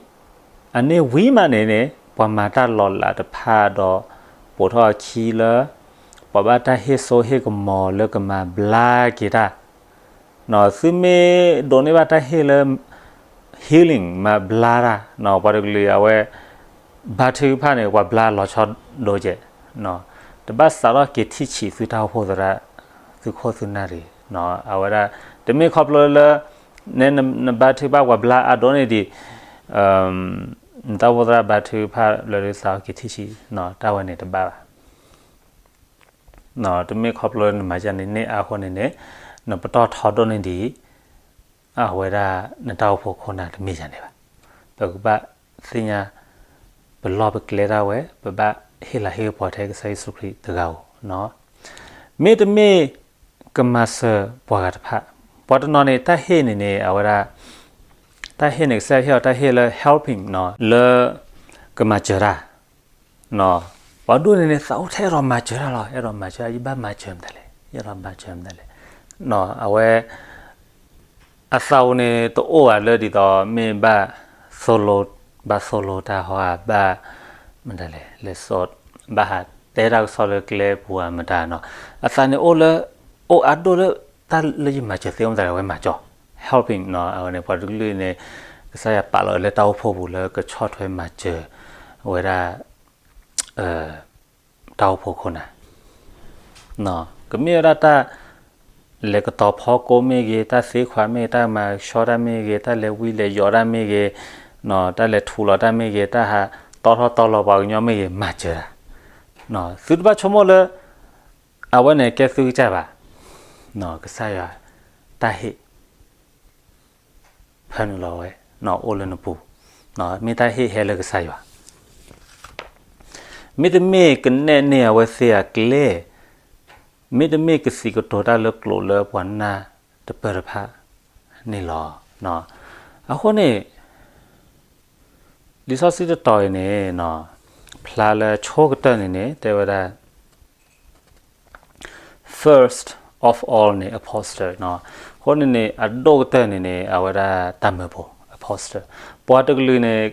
အန့ၣ်ဝံၤမးန့ၣ်န့ၣ် ပှၤမၤတၢ်လီၤလးတဖၣ်ဒီး ပိာ်ထီၣ်အခံလၢ ပှၤဘၣ်တၢ်ဟ့ၣ်စိဟ့ၣ်ကမီၤလၢကမၤဘျါက့ၤတၢ်, သုမ့ၢ်ဒိးန့ၢ်ဘၣ်တၢ်ဟ့ၣ်လၢ healing မၤဘျါတၢ်, ပှၤတကလုာ်အဝဲ ဘါထုကဖၣ်န့ၣ် ပှၤဘျါလီၤဆီဒိကဲး, တဘၣ်စးထီၣ်က့ၤထံၣ်ဆံးသုတၢ်အိၣ်ဖှိၣ်သရၣ် သုခိၣ်သုနၢ်တဂ့ၤ, အဝဲဒၣ် တမ့ၢ်ခီဖျိလၢ နဘါထုကဖၣ်ပှၤဘျါအါဒိၣ်န့ၢ်ဒံး နတၢ်အိၣ်ဖှိၣ်သရၣ်ဘါထုကဖၣ်လၢဒုးစးထီၣ်က့ၤထံၣ်ဆံး, တၢ်ဝဲန့ၣ်တဘၣ်ဘၣ်. တမ့ၢ်ခီဖျိနမၤယၤန့ၣ်န့ၢ်အါအဃိန့ၣ်န့ၣ် နပတီၢ်ထီဒိၣ်န့ၢ်ဒံး အဝဲဒၣ်နတၢ်အိၣ်ဖှိၣ်ခိၣ်နၢ်တမ့ၢ်ယၤန့ၣ်ဘၣ်. ပကဘၣ်သ့ၣ်ညါ ပလီၢ်ပကျဲဒၣ်ဝဲ ပဘၣ်ဟ့ၣ်လၤဟ့ၣ်ကပီၤထဲကစၢ်ယ့ၣ်ၡူးခရံာ်တဂၤဧိၤ, မ့တမ့ၢ်ကမၤစၢၤပှၤဂၤတဖၣ်, ပှၤတနီၤန့ၣ် တၢ်ဟ့ၣ်န့ၣ်န့ၣ် အဝဲဒၣ် တၢ်ဟ့ၣ်န့ၣ် ကစၢ်ယွၤဟ့ၣ်အီၤတၢ်ဟ့ၣ်လၢ helping လၢကမၤစၢၤတၢ် ပှၤဒိၣ်န့ၣ်န့ၣ် သးအိၣ်ထဲအဲၣ်ဒိးမၤစၢၤတၢ်လီၤ, အဲၣ်ဒိးမၤစၢၤ, ယဘၣ်မၤစၢၤမတၤလဲၣ်, ယအဲၣ်ဒိးမၤစၢၤမတၤလဲၣ်. အဝဲ အသးအိၣ်န့ၣ် တအိၣ်ဧါလၢဒ်သိး မ့ၢ်ဘၣ်သိၣ်လိ, ဘၣ်သိၣ်လိတၢ်ဟီဧါ, ဘၣ် မတၤလဲၣ်, လဲၤစိာ်, ဘၣ်ဟးတဲတၢ်ကစီၣ်လၢကျဲပူၤဧါမတၤနီၤ, အသးန့ၣ်အိၣ်လၢ အိၣ်အါဒိၣ်လၢ တၢ်လၢယမၤစၢၤသ့အိၣ်မတၤလဲၣ် အဝဲမၤစၢၤ, helping နီၤ, အဝဲန့ၣ် ပှၤတကလုာ်န့ၣ် ကစၢ်ယွၤပာ်လီၤလၢတၢ်အိၣ်ဖှိၣ်ပူၤလၢကဆီၣ်ထွဲမၤစၢၤဝဲဒၣ် တၢ်အိၣ်ဖှိၣ်ခိၣ်နၢ် ကမ့ၢ်ဝဲဒၣ်တၢ် လဲၤကတီၤဖီကိးမ့ၢ်ဂ့ၤ, တၢ်သ့ခွးမ့ၢ်ဂ့ၤ, တၢ်မၤဆှီတၢ်မ့ၢ်ဂ့ၤ, တၢ်လဲၤဝံလဲၤယိးတၢ်မ့ၢ်ဂ့ၤ, တၢ်လဲၤထူးလီၤတၢ်မ့ၢ်ဂ့ၤ, တၢ်ဟးတီထီၣ်တီလီၤပှၤကညီမ့ၢ်ဂ့ၤ, မၤစၢၤတၢ်. သုတဘၣ်ဆိကမိၣ်လၢ အဝဲန့ၣ်ကဲသုကစၢ်ဘၣ်. ကစၢ်ယွၤတၢ်ဟ့ၣ် ဖၢနုာ်လီၤဝဲ အိၣ်လၢနပူၤ, မ့ၢ်တၢ်ဟ့ၣ်ဟဲလၢကစၢ်ယွၤ, မ့တမ့ၢ်ကနဲၣ်န့ၢ်အဝဲသ့ၣ်အကျဲ, မ့တမ့ၢ်ကသံးကတိၤတၢ်လၢကျိာ်လၢပှၤနၢ်တပၢၢ်တဖၣ်န့ၣ်လီၤ. အဃိန့ၣ် လံာ်စီဆှံတတီၤအံၤန့ၣ် ဖျါလၢဆိကတၢၢ်န့ၣ်န့ၣ် တဲဝဲဒၣ် first of all န့ၣ် apostle အဃိန့ၣ်န့ၣ် အဒိၣ်ကတၢၢ်န့ၣ်န့ၣ် အဝဲဒၣ်တၢ်မၢဖိ apostle ပှၤတကလုာ်န့ၣ်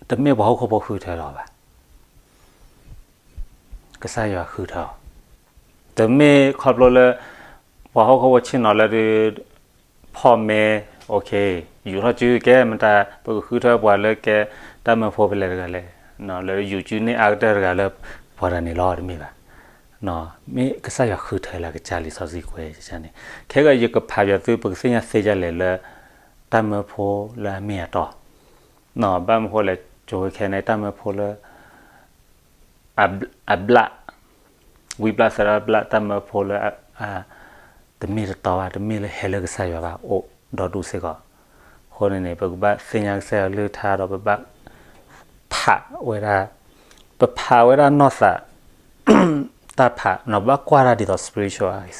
တမ့ၢ်ပှၤဟီၣ်ခိၣ်ဖိဃုထၢလီၤဘၣ်. ကစၢ်ယွၤဃုထၢအီၤ, တမ့ၢ်ခီဖျိလၢ ပှၤဟီၣ်ခိၣ်ဖိဆ့ၣ်နီၤလၢဒုး ဖီၣ်မဲ okay ယူာ်ထီၣ်စုကဲမတၤ ပကဃုထၢပှၤလၢကဲတၢ်မၢဖိဖဲလဲၣ်တဂၤလဲၣ်, လၢယူာ်စုန့ၢ်အါကတၢၢ်တဂၤလၢ ပှၤတဂၤန့ၣ်လီၤ တမ့ၢ်ဘၣ်. မ့ၢ်ကစၢ်ယွၤဃုထၢလၢကစၢ်လံာ်စီဆှံကွဲးန့ၣ်, ခဲကနံၣ်အံၤယကဖးပၠးသု ပကသ့ၣ်ညါသ့ဒ်လဲၣ်လၢ တၢ်မၢဖိလၢအမ့ၢ်အတီ, ဘၣ်မနုၤဃိလဲၣ် ကိးဝဲခဲန့ၣ် တၢ်မၢဖိလၢ အဘျၣ်, ဝံဘျၣ်သရၣ်ဘျၣ် တၢ်မၢဖိလၢ အ တမ့ၢ်တတီဘၣ်, တမ့ၢ်လၢဟဲလၢကစၢ်ယွၤဘၣ်, အိၣ်ဒီဒူၣ်စ့ၢ်ကီး. အဃိန့ၣ်န့ၣ် ပကဘၣ်သ့ၣ်ညါကစၢ်ယွၤကလုၢ်ကထါဒီး ပဘၣ်ဖးဝဲဒၣ်, ပဖးဝဲဒၣ်နီၢ်သး တၢ်ဖး, ပဘၣ်ကွၢ်တၢ်ဒ်သိး spiritual eyes,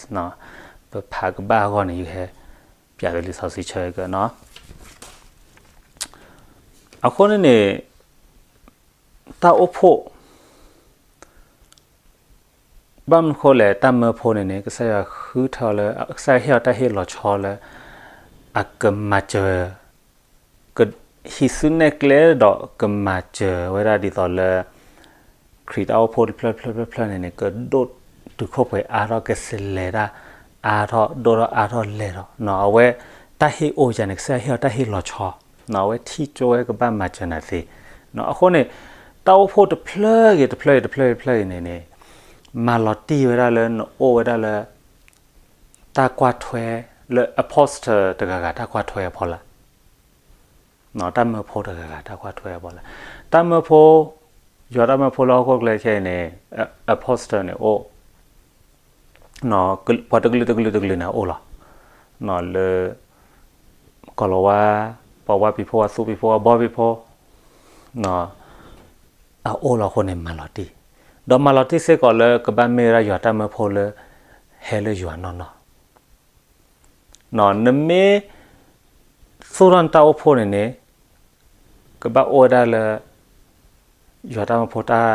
ပဖးကဘၣ်အဂီၢ်န့ၣ် ယဟဲပျးကလံာ်စီဆှံဆၢကနီၤ. အဃိန့ၣ်န့ၣ် တၢ်အိၣ်ဖှိၣ် ဘၣ်မနုၤဃိလဲၣ်, တၢ်မၢဖိန့ၣ်န့ၣ် ကစၢ်ယွၤဃုထၢလၢ, ကစၢ်ယွၤဟ့ၣ်အီၤတၢ်ဟ့ၣ်လီၤဆီလၢ အကမၤစၢၤ, ဟံးစုနဲၣ်ကျဲဒီးကမၤစၢၤဝဲဒၣ်ဒ်သိးလၢ ခရံာ်တၢ်အိၣ်ဖှိၣ်တဖျၢၣ်ဖျၢၣ်ဖျၢၣ်ဖျၢၣ်န့ၣ်န့ၣ် ကဒိၣ်တုာ်ခိၣ်ပှဲၤအါထီၣ်, ကစလဲၤတၢ်အါထီၣ်, ဒိၣ်ထီၣ်အါထီၣ်လဲၤထီၣ်, အဝဲတၢ်ဟ့ၣ်အိၣ်ယၤန့ၣ် ကစၢ်ယွၤဟ့ၣ်အီၤတၢ်ဟ့ၣ်လီၤဆီ, အဝဲထံၣ်ကၠိဝဲကဘၣ်မၤစၢၤနၤသ့. အဃိန့ၣ် တၢ်အိၣ်ဖှိၣ်တဖျၢၣ်ဂ့ၤတဖျၢၣ်ဂ့ၤတဖျၢၣ်ဂ့ၤတဖျၢၣ်ဂ့ၤန့ၣ်န့ၣ် မၤလီၤတံၢ်ဝဲဒၣ်လၢနအိၣ်ဝဲဒၣ်လၢ တၢ်ကွၢ်ထွဲလၢ apostle တဂၤဂၤတၢ်ကွၢ်ထွဲအဖီလာ်, တၢ်မၢဖိတဂၤဂၤတၢ်ကွၢ်ထွဲအဖီလာ်, တၢ်မၢဖိ, ယွၤတၢ်မၢဖိလၢဟီၣ်ခိၣ်ချၢခဲအံၤန့ၣ် apostle န့ၣ်အိၣ်, ပှၤတကလုာ်တကလုာ်တကလုာ်န့ၣ်အအိၣ်လီၤ, လၢ ကီၢ်လီၤဝါ, ပှၤဝါပံၤဖိ, ပှၤသူပံၤဖိ, ပှၤဘီပံၤဖိ, အအိၣ်လီၤအဃိန့ၣ် မၤလီၤတံၢ်, ဒီးမၤလီၤတံၢ်စ့ၢ်ကီးလၢကဘၣ်မ့ၢ်ဝဲဒၣ်ယွၤတၢ်မၢဖိလၢ ဟဲလၢယွၤနီၢ်နီၢ်, နမ့ၢ်သူၣ်ထီၣ်နတၢ်အိၣ်ဖှိၣ်န့ၣ်န့ၣ် ကဘၣ်အိၣ်ဝဲဒၣ်လၢ ယွၤတၢ်မၢဖိတၢ်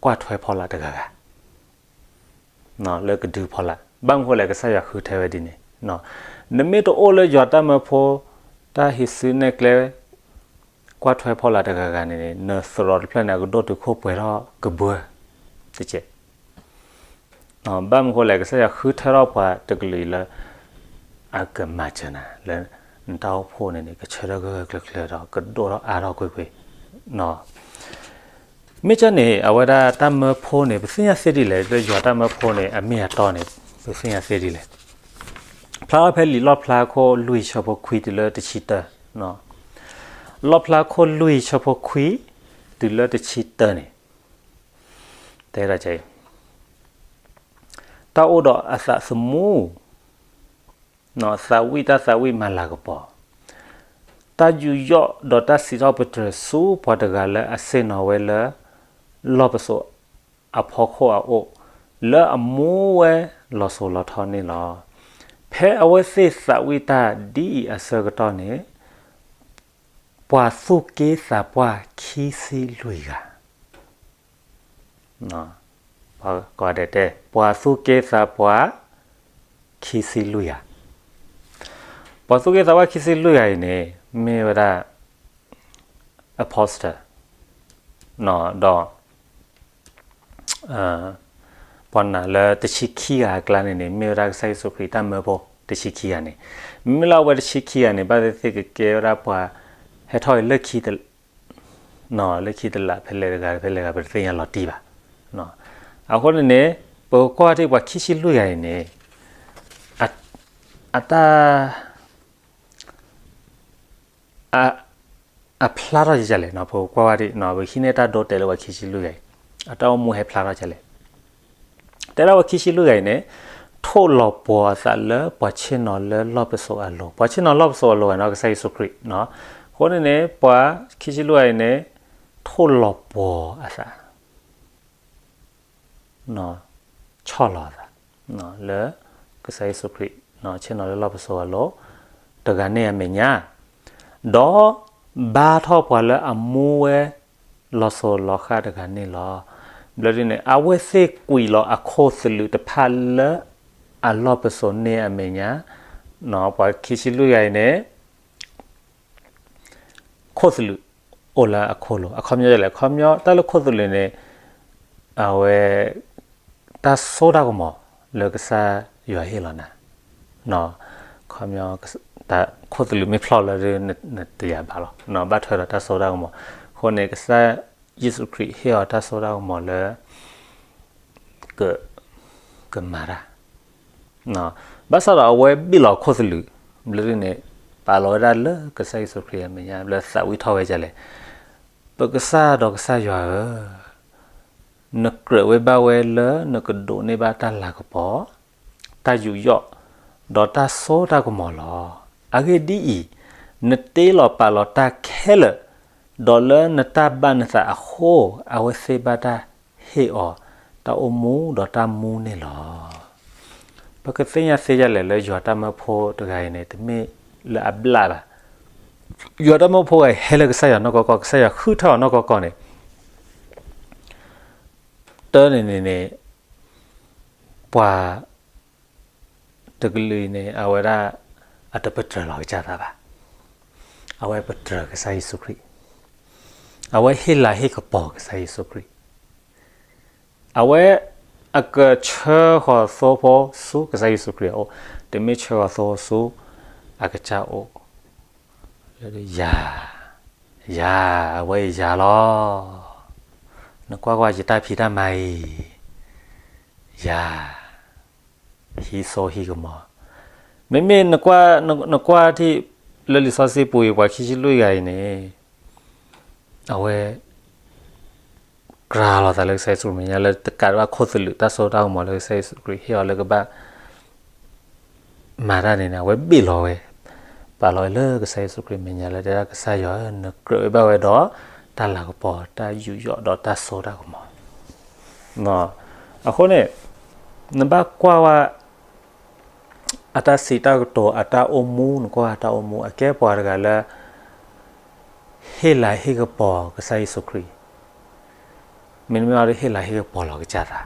ကွၢ်ထွဲဖီလာ်တဂၤဂၤ လၢကဒုဖီလာ်, ဘၣ်မနုၤဃိလဲၣ် ကစၢ်ယွၤဃုထၢဝဲဒ်န့ၣ်, နမ့ၢ်တအိၣ်လၢယွၤတၢ်မၢဖိ တၢ်ဟံးစုနဲၣ်ကျဲ ကွၢ်ထွဲဖီလာ်တဂၤဂၤန့ၣ်န့ၣ် နသရိာ်တဖျၢၣ်န့ၣ် အကဒိၣ်တုာ်ခိၣ်ပှဲၤထီၣ်ကဘှၢတကဲး, ဘၣ်မနုၤဃိလဲၣ် ကစၢ်ယွၤဃုထၢထီၣ်ပှၤတကလုာ်အံၤလၢ အကမၤစၢၤနၤလၢ နတၢ်အိၣ်ဖှိၣ်န့ၣ်န့ၣ် ကဆၢထၢၣ်ဂၢၢ်ဂၢၢ်ကျၢၤကျၢၤဒီး ကဒိၣ်ထီၣ်အါထီၣ်ကွ့ၢ်ကွ့ၢ် မ့ၢ်ကန့ၣ် အဝဲဒၣ်တၢ်မၢဖိန့ၣ် ပသ့ၣ်ညါသ့ဒ်လဲၣ်, လၢယွၤတၢ်မၢဖိန့ၣ် အမ့ၢ်အတီန့ၣ် ပသ့ၣ်ညါသ့ဒ်လဲၣ်. ဖျါထီၣ်ဖဲလံာ်လီၣ်ဖျါခိၣ်လွံၢ်ဆၢဖိခွံတုၤလၢတဆံတၢ, လီၣ်ဖျါခိၣ်လွံၢ်ဆၢဖိခွံ တုၤလၢတဆံတၢန့ၣ် တဲဒၣ် တၢ်အိၣ်ဒီးအသးသမူ သးဝံၣ်တၢ်သးဝံၣ်မၤလၤကပီၤ, တၢ်ယူးယီၣ်ဒီးတၢ်စံးထီၣ်ပတြၢၤဆူပှၤတဂၤလၢအဆ့ၣ်နီၤဝဲလၢ လီၢ်ပစိာ်အဖီခိၣ်အအိၣ်, လၢအမူဝဲလီၤစိၤလီၤထီန့ၣ်လီၤ. ဖဲအဝဲသ့ၣ်သးဝံၣ်တၢ်ဒ်အံၤအဆၢကတီၢ်န့ၣ် ပှၤသူၣ်က့သးပှၢ်ခံဆံလွံၢ်ဂၤ ကတဲ ပှၤသူၣ်က့သးပှၢ် ခံဆံလွံၢ်ဂၤ, ပှၤသူၣ်က့သးပှၢ်ခံဆံလွံၢ်ဂၤအံၤန့ၣ် မ့ၢ်ဝဲဒၣ် apostle ဒီး ပှၤနာ်လၢတဆံခံဂၤအကျါန့ၣ်န့ၣ် မ့ၢ်ဝဲဒၣ်ကစၢ်ယ့ၣ်ၡူးခရံာ်တၢ်မၢဖိ တဆံခံဂၤန့ၣ်, မ့မ့ၢ်လၢအဝဲတဆံခံဂၤန့ၣ် ဘၣ်သ့ၣ်သ့ၣ်ကကဲဝဲဒၣ်ပှၤ ဟဲထီၣ်အံၤလၢခံ လၢခံတလး ဖဲလဲၣ်တဂၤ ဖဲလဲၣ်တဂၤ ပတသ့ၣ်ညါလီၤတံၢ်ဘၣ်. အဃိန့ၣ်န့ၣ် ပကကွၢ်ထံၣ်ပှၤခံဆံလွံၢ်ဂၤအံၤန့ၣ် အတၢ် အဖျါထီၣ်ဒ်လဲၣ်, ပကွၢ်ဝဲဒၣ် ပဟံးန့ၢ်တၢ်ဒိတဲာ်လၢပှၤခံဆံလွံၢ်ဂၤအံၤ အတၢ်အိၣ်မူဟဲဖျါထီၣ်ဒ်လဲၣ်. တဲဒၣ်ပှၤခံဆံလွံၢ်ဂၤအံၤန့ၣ် ထိၣ်လီၤပှီၤအသးလၢပှၤဆ့ၣ်နီၤလၢလီၢ်ပစိာ်အလိၤ, ပှၤဆ့ၣ်နီၤလၢလီၢ်ပစိာ်အလိၤဂၤန့ၣ် ကစၢ်ယ့ၣ်ၡူးခရံာ်, အဃိန့ၣ်န့ၣ် ပှၤခံဆံလွံၢ်ဂၤအံၤန့ၣ် ထိၣ်လီၤပှီၤအသး ဆီၣ်လီၤအသး လၢကစၢ်ယ့ၣ်ၡူးခရံာ် ဆ့ၣ်နီၤလၢလီၢ်ပစိာ်အလိၤ တဂၤန့ၣ်အမဲာ်ညါ, ဒီးဘါထီၣ်ပှၤလၢအမူဝဲလီၤစိၤလီၤဃၣ်တဂၤန့ၣ်လီၤ. ဘျီဒ်န့ၣ် အဝဲသ့ၣ်ကွံာ်လီၤအခိၣ်သလုးတဖၣ်လၢအလီၢ်ပစိာ်န့ၣ်အမဲာ်ညါ, ပှၤခံဆံလွံၢ်ဂၤအံၤန့ၣ် ခိၣ်သလုးအိၣ်လၢအခိၣ်လိၤ, အခီပညီဒ်လဲၣ်, အခီပညီ တၢ်လၢခိၣ်သလုးန့ၣ် အဝဲ တၢ်စိတၢ်ကမီၤလၢကစၢ်ယွၤဟ့ၣ်လီၤနၤ, အခီပညီ ခိၣ်သလုးမ့ၢ်ဖျီၣ်လၢ နတယာ်ဘၣ်လီၤ, ဘၣ်ထွဲဒီးတၢ်စိတၢ်ကမီၤ, အဃိန့ၣ် ကစၢ်ယ့ၣ်ၡူးခရံာ်ဟ့ၣ်အီၤတၢ်စိတၢ်ကမီၤလၢ က ကမၤတၢ်, ဘၣ်ဆၣ်ဒီးအဝဲဘ့ၣ်လီၤခိၣ်သလုး, ဘျီဒ်န့ၣ် ပာ်လီၤဝဲဒၣ်လၢကစၢ်ယ့ၣ်ၡူးခရံာ်အမဲာ်ညါ, ဘျီသးဝံၣ်ထီၣ်ဝဲဒ်လဲၣ်, ပကစၢ်ဒီးကစၢ်ယွၤဧၢ, နကြၢးဝဲဘၣ်ဝဲလၢနကဒိးန့ၢ်ဘၣ်တၢ်လၤကပီၤ, တၢ်ယူးယီၣ် ဒီးတၢ်စိတၢ်ကမီၤလီၤ. အဂ့ၢ်ဒ်အံၤ, နတ့လီၤပာ်လီၤတၢ်ခဲလၢာ်, ဒီးလၢနတၢ်ဘၣ်နသးအဃိ, အဝဲသ့ဘၣ်တၢ်ဟ့ၣ်အီၤ တၢ်အိၣ်မူဒီးတၢ်မူန့ၣ်လီၤ. ပကသ့ၣ်ညါသ့ဒ်လဲၣ်လၢယွၤတၢ်မၢဖိတဂၤအံၤန့ၣ် တမ့ၢ်လၢအဘျးဘၣ်. ယွၤတၢ်မၢဖိဂၤအံၤ ဟဲလၢကစၢ်ယွၤနီၢ်ကီၢ်ကီၢ်, ကစၢ်ယွၤဃုထၢအီၤနီၢ်ကီၢ်ကီၢ်န့ၣ် တၢ်န့ၣ်န့ၣ်န့ၣ် ပှၤ တကလုာ်အံၤန့ၣ် အဝဲဒၣ် အတပတြၢၤလီၤကစၢ်သးဘၣ်. အဝဲပတြၢၤကစၢ်ယ့ၣ်ၡူးခရံာ်, အဝဲဟ့ၣ်လၤဟ့ၣ်ကပီၤကစၢ်ယ့ၣ်ၡူးခရံာ်, အဝဲအကဆှၢဃီၤသိဖိဆူကစၢ်ယ့ၣ်ၡူးခရံာ်အအိၣ်, တမ့ၢ်ဆှၢဃီၤသိဆူအကစၢ်အိၣ်. ယၤ, ယၤ, အဝဲယၤလီၤ. နကွၢ်ကွၢ်ယတၢ်ဖံးတၢ်မၤအံၤ, ယၤ ဟံးစိဟံးကမီၤ. မ့မ့ၢ်နကွၢ်ထံၣ်လၢလံာ်စီဆှံပူၤအံၤ ပှၤခံဆံလွံၢ်ဂၤအံၤန့ၣ် အဝဲ ကြၢးလီၤသးလၢကစၢ်ယ့ၣ်ၡူးခရံာ်မဲာ်ညါ လၢတကးဒံးဘၣ်ခိၣ်သလုးတၢ်စိတၢ်ကမီၤလၢကစၢ်ယ့ၣ်ၡူးခရံာ်ဟ့ၣ်အီၤလၢကဘၣ် မၤတၢ်န့ၣ်န့ၣ် အဝဲဘ့ၣ်လီၤဝဲ, ပာ်လီၤဝဲလၢကစၢ်ယ့ၣ်ၡူးခရံာ်မဲာ်ညါလၢတဲဒၣ် ကစၢ်ယွၤဧၢ, နကြၢးဝဲဘၣ်ဝဲဒီး တၢ်လၤကပီၤ တၢ်ယူးယီၣ်ဒီးတၢ်စိတၢ်ကမီၤ. အဃိန့ၣ် နဘၣ်ကွၢ်ဝဲ အတၢ်စံးတၢ်ကတိၤ အတၢ်အိၣ်မူ နကွၢ်အတၢ်အိၣ်မူ အကဲပှၤတဂၤလၢ ဟ့ၣ်လၤဟ့ၣ်ကပီၤကစၢ်ယ့ၣ်ၡူးခရံာ်, မ့တမ့ၢ်အီၤဒီးဟ့ၣ်လၤဟ့ၣ်ကပီၤလီၤကစၢ်သး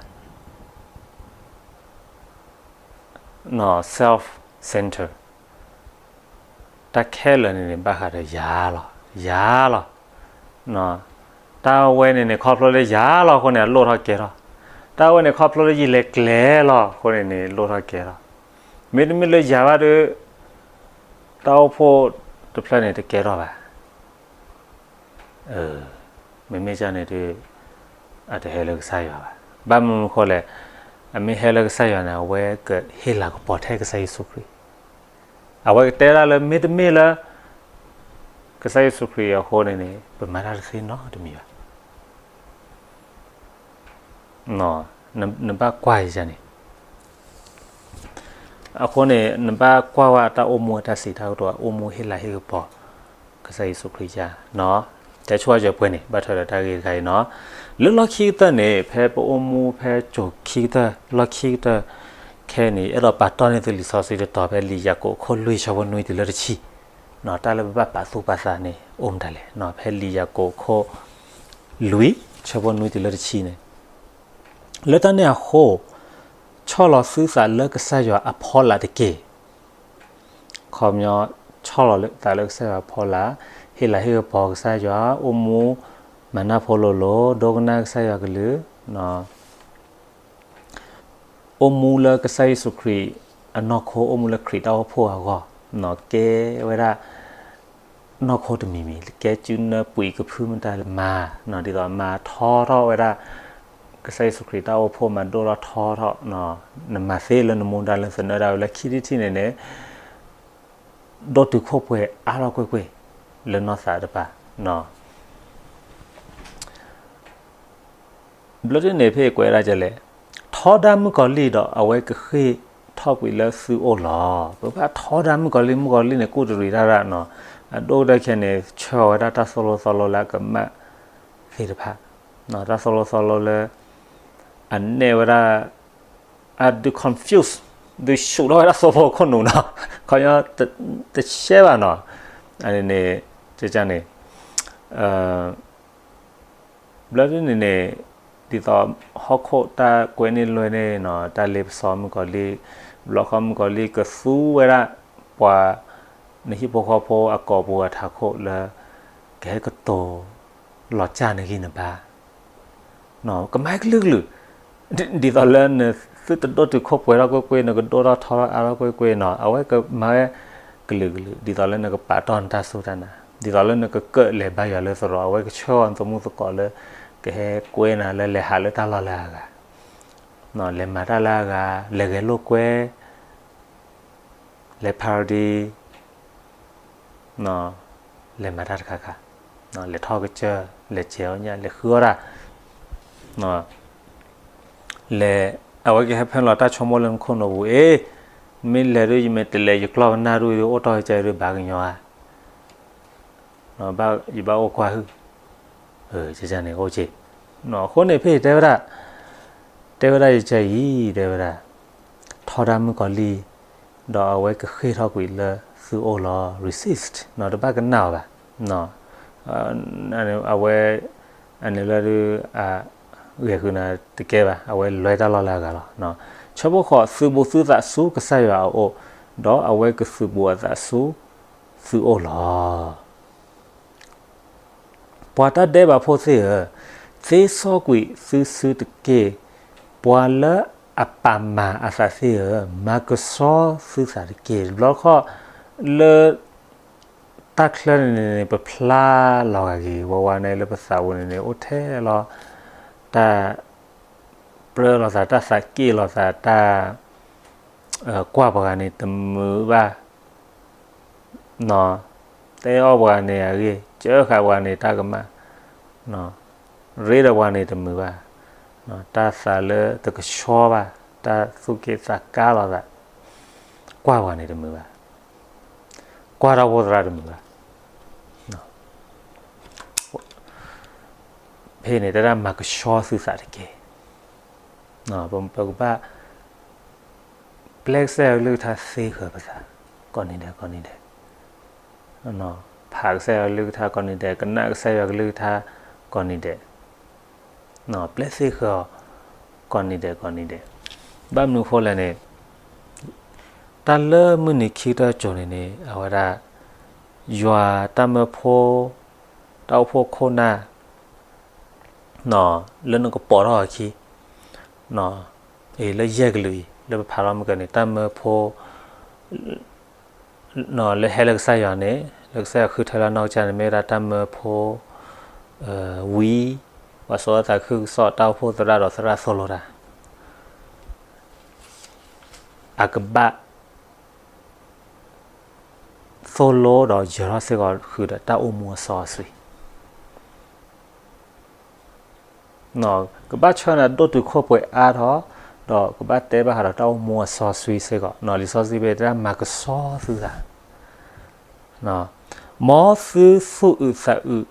self center, တၢ်ခဲလၢာ်န့ၣ်န့ၣ် ဘၣ်ဃးဒီးယၤလီၤ, ယၤလီၤ. တၢ်ဝဲန့ၣ်န့ၣ် ခီဖျိလၢယၤလီၤအဃိန့ၣ် အလိၣ်ထီၣ်ကဲထီၣ်, တၢ်ဝဲန့ၣ် ခီဖျိလၢယလဲၤကျဲလီၤအဃိန့ၣ်န့ၣ် လိၣ်ထီၣ်ကဲထီၣ်, မ့တမ့ၢ်လၢယၤဘၣ်ဒီး တၢ်အိၣ်ဖှိၣ်တဖျၢၣ်န့ၣ် တကဲထီၣ်ဘၣ်. မ့မ့ၢ်ကန့ၣ်ဒီး အတဟဲလၢကစၢ်ယွၤဘၣ်. ဘၣ်မနုၤအဃိလဲၣ်, အမ့ၢ်ဟဲလၢကစၢ်ယွၤန့ၣ် အဝဲကဟ့ၣ်လၤကပီၤထဲကစၢ်ယ့ၣ်ၡူးခရံာ်, အဝဲကတဲဒၣ်လၢမ့တမ့ၢ်လၢ ကစၢ်ယ့ၣ်ၡူးခရံာ်အဃိန့ၣ်န့ၣ် ပမၤတၢ်တသ့နီတမံၤဘၣ်. နဘၣ်ကွၢ်ယၤန့ၣ် အဃိန့ၣ် နဘၣ်ကွၢ်ဝဲတၢ်အိၣ်မူအတၢ်စံးတၢ်ကတိၤ အအိၣ်မူဟ့ၣ်လၤဟ့ၣ်ကပီၤ ကစၢ်ယ့ၣ်ၡူးခရံာ်ယၤ, တဲဆိၣ်အီၤပှဲၤန့ၣ် ဘၣ်ထွဲဒီးတၢ်ဂ့ၢ်တခါအံၤနီၤ. လၢလီၢ်ခံကတၢၢ်န့ၣ် ဖဲပအိၣ်မူဖဲကိၤခံကတၢၢ် လီၢ်ခံကတၢၢ်ခဲအံၤန့ၣ် အဲၣ်ဒိးပာ်တီၢ်န့ၢ်သုလံာ်စီဆှံတတီၤ ဖဲလံာ်ယၤကိာ်ခိၣ်လွံၢ်ဆၢဖိနွံတုၤလၢတဆံ, တၢ်လၢပဘၣ်ပာ်သူၣ်ပာ်သးန့ၣ် အိၣ်မတၤလဲၣ်, ဖဲလံာ်ယၤကိာ်ခိၣ်လွံၢ်ဆၢဖိနွံတုၤလၢတဆံန့ၣ် လၢတၢ်န့ၣ်အဃိ, ဆီၣ်လီၤသုသးလၢကစၢ်ယွၤအဖီလာ်တက့ၢ်. ခီပညီ ဆီၣ်လီၤသးလၢကစၢ်ယွၤအဖီလာ်, ဟ့ၣ်လၤဟ့ၣ်ကပီၤကစၢ်ယွၤ, အိၣ်မူမၤနၢ်ဖိလိၤလိၤ, ဒိကနၣ်ကစၢ်ယွၤကလုၢ်, အိၣ်မူလၢကစၢ်ယ့ၣ်ၡူးခရံာ်အနီၢ်ခိ, အိၣ်မူလၢခရံာ်တၢ်အိၣ်ဖှိၣ်အဂီၢ်, ကဲဝဲဒၣ် နီၢ်ခိတမံၤမံၤ ကဲစုနၢပှံၤကဖုမတၤလဲၣ်မၤ, ဒ်သိးမၤထီထီၣ်ဝဲဒၣ် ကစၢ်ယ့ၣ်ၡူးခရံာ်တၢ်အိၣ်ဖှိၣ် မၤဒိၣ်ထီၣ်ထီထီၣ်, နမၤသ့လၢနမူဒါလၢသနၢၣ်ဒၣ်ဝဲလၢခံထံၣ်ထံၣ်န့ၣ်န့ၣ် ဒိၣ်တုာ်ခိၣ်ပှဲၤအါထီၣ်ကွ့ၢ်ကွ့ၢ် လၢနီၢ်သးတပၤ ဘျီဒ်န့ၣ် ဖဲအံၤကွဲးဒၣ်ဒ်လဲၣ်, ထီဒါမုၣ်ကီၤလံၢ်ဒီး အဝဲကဃ့ၢ်ထီၣ်ကွံာ်လၢသုအိၣ်လီၤ. ပဘၣ်ထီဒါမုၣ်ကီၤလံၢ်, မုၣ်ကီၤလံၢ်န့ၣ် ကူၣ်တရံးတၢ်ရၣ်နီၤ, အဒိၣ်ကတၢၢ်ခဲန့ၣ် ဆှၢအီၤဝဲဒၣ်တၢ်သိၣ်လိသီလိလၢအကမၣ်သ့ၣ်တဖၣ်, တၢ်သိၣ်လိသီလိလၢ အနဲၣ်ဝဲဒၣ် အဒုး confuse, ဒုးဆူၣ်ထီၣ်ဝဲဒၣ်သိဖိခိၣ်နူာ်နီၤ, ခီပညီ တရှဲဘၣ်နီၤ, န့ၣ် န့ၣ် ဘျီဒ်န့ၣ်န့ၣ် ဒ်သိးဟီၣ်ခိၣ်တၢ်ကွဲန့ၢ်လွဲန့ၢ်နီၤ, တၢ်လ့ပစီမုၣ်ကီၤလံၢ်, ဘျီဃီမုၣ်ကီၤလံၢ်ကသူဝဲဒၣ် ပှၤနဟံၣ်ဖိဃီဖိအကိာ်ပူၤအထးခိၣ်လၢ ကဟဲကတိၤလီၤစၢ်နဂံၢ်နဘါ ကမၤကလုာ်ကလုာ်, ဒ်သိးလၢနသုတဒိၣ်တုာ်ခိၣ်ပှဲၤထီၣ်ကွ့ၢ်ကွ့ၢ်, နကဒိၣ်ထီၣ်ထီထီၣ်အါထီၣ်ကွ့ၢ်ကွ့ၢ်နီၤ, အဝဲကမၤဝဲကလုာ်ကလုာ်, ဒ်သိးလၢနကပာ်တီၢ်နတၢ်စူၢ်တၢ်နာ်, ဒ်သိးလၢနကကၢၣ်လဲၤဘါယွၤလၢသရိာ်, အဝဲကဆှၢအီၤနသမူသကိးလၢ ကဟဲကွဲနၤလၢလဲၤဟးလၢတၢ်လီၢ်လၢအဂၤ, လဲၤမၤတၢ်လၢအဂၤ, လဲၤဂဲၤလိာ်ကွဲ လဲၤ party, လဲၤမၤတၢ်တခါခါ, လဲၤထီၣ်ကစၢၢ်, လဲၤစဲးအီၣ်ညၣ်, လဲၤဃုအီၣ်တၢ်, လဲၤ, အဝဲကဟဲဖၢလီၤတၢ်ဆိကမိၣ်လၢနခိၣ်နူာ်ပူၤ, အ့ၣ်, မ့ၢ်လဲၤဒုး ယမ့ၢ်တလဲၤ ယကျီၢ်ကနၣ်ဒုး အိၣ်တီၢ်ယကဲဒုး ဘၣ်ကညီဧါ, ယဘၣ်အိၣ်ကွၢ်ဟုၣ်, န့ၣ်အိၣ်က့, အဃိန့ၣ်ဖဲအံၤတဲဝဲဒၣ်, တဲဝဲဒၣ်ယကဲအံၤ တဲဝဲဒၣ်, ထီဒါမုၣ်ကီၤလံၢ်, ဒီးအဝဲကဃ့ၢ်ထီၣ်ကွံာ်လၢသုအိၣ်လီၤ resist တဘၣ်ကနၣ်အီၤဘၣ်, အဝဲ အန့ၣ်လၢဒုး ဂဲၤဃုာ်နၤတကဲဘၣ်, အဝဲလဲၤတၢ်လီၢ်လၢအဂၤလီၤ. ဆၢဖိဃိး, သုးဘူးသုသးဆူကစၢ်ယွၤအအိၣ်, ဒီးအဝဲကသုးဘူးအသးဆူသုအိၣ်လီၤ. ပှၤတၢ်ဒဲးဘးဖိသ့ၣ်ဧၢ, သ့စီကွံာ်သုစုတက့ၢ်. ပှၤလၢအပာ်မၤအသးသ့ၣ်ဧၢ, မၤကဆှီသုသးတက့ၢ်. တဘျီတခီၣ် လၢ တၢ်ချၢန့ၣ်န့ၣ် ပဖျါလီၤဂာ်က့ၤ ဝဲဝဲန့ၣ်လၢပသးပူၤန့ၣ်န့ၣ် အိၣ်ထဲလီၤ တၢ်ပြၢလိာ်သး, တၢ်သးက့ၣ်လိာ်သး, တၢ် ကွၢ်ပှၤဂၤန့ၣ်တမုာ်ဘၣ်, တဲအီၣ်ပှၤဂၤန့ၣ်အဂ့ၢ်, စၢဃာ်ပှၤဂၤန့ၣ်တၢ်ကမၣ်, ရ့ဒီးပှၤဂၤန့ၣ်တမုာ်ဘၣ်, တၢ်သးလၢတကဆှီဘၣ်, တၢ်သူၣ်က့ၣ်သးကါလိာ်သး, ကွၢ်ပှၤဂၤန့ၣ်တမုာ်ဘၣ်, ကွၢ်တၢ်အိၣ်ဖှိၣ်သရၣ်တမုာ်ဘၣ်. ဖဲန့ၣ် တၢ်မၤကဆှီသုသးတက့ၢ်. ပကဘၣ် ပျဲကစၢ်ယွၤကလုၢ်ကထါသ့ဃၢၤပသး ကိးနံၤဒဲးကိးနံၤဒဲး, ဖးကစၢ်ယွၤကလုၢ်ကထါကိးနံၤဒဲး, ကနၣ်ကစၢ်ယွၤကလုၢ်ကထါကိးနံၤဒဲး, ပျဲသ့ဃၢၤအီၤ ကိးနံၤဒဲးကိးနံၤဒဲး. ဘၣ်မနုၤအဃိလဲၣ်န့ၣ်, တၢ်လၢမုၢ်နံၤခံကတၢၢ်ကၠိၤန့ၣ်န့ၣ် အဝဲဒၣ် ယွၤတၢ်မၢဖိ တၢ်အိၣ်ဖှိၣ်ခိၣ်နၢ် လၢနကပိာ်ထီၣ်အခံ လၢယဲၢ်ကလုာ်အံၤ လၢပဖးထီၣ်မုၢ်ကၢန့ၣ် တၢ်မၢဖိ လၢဟဲလၢကစၢ်ယွၤန့ၣ် လၢကစၢ်ယွၤဃုထၢလၢအနီၢ်ကစၢ်န့ၣ် မ့ၢ်ဝဲဒၣ်တၢ်မၢဖိ ဝံၤ ပှၤစိာ်အသးခုကစီၣ် တၢ်အိၣ်ဖှိၣ်သရၣ်ဒီးသရၣ်သိၣ်လိတၢ် အကဘၣ် သိၣ်လိဒီးယၢၤထီၣ်စ့ၢ်ကီးဃုာ်ဒီးတၢ်အိၣ်မူအစီအဆှံ ကဘၣ်ဆှၢနၤဒိၣ်တုာ်ခိၣ်ပှဲၤအါထီၣ် ဒီးကဘၣ်တဲဘၣ်ဃးဒီးတၢ်အိၣ်မူအစီအဆှံစ့ၢ်ကီး လံာ်စီဆှံဖဲတၢ်မၤကဆှီသုသး မ်သုသူၣ်အုးသး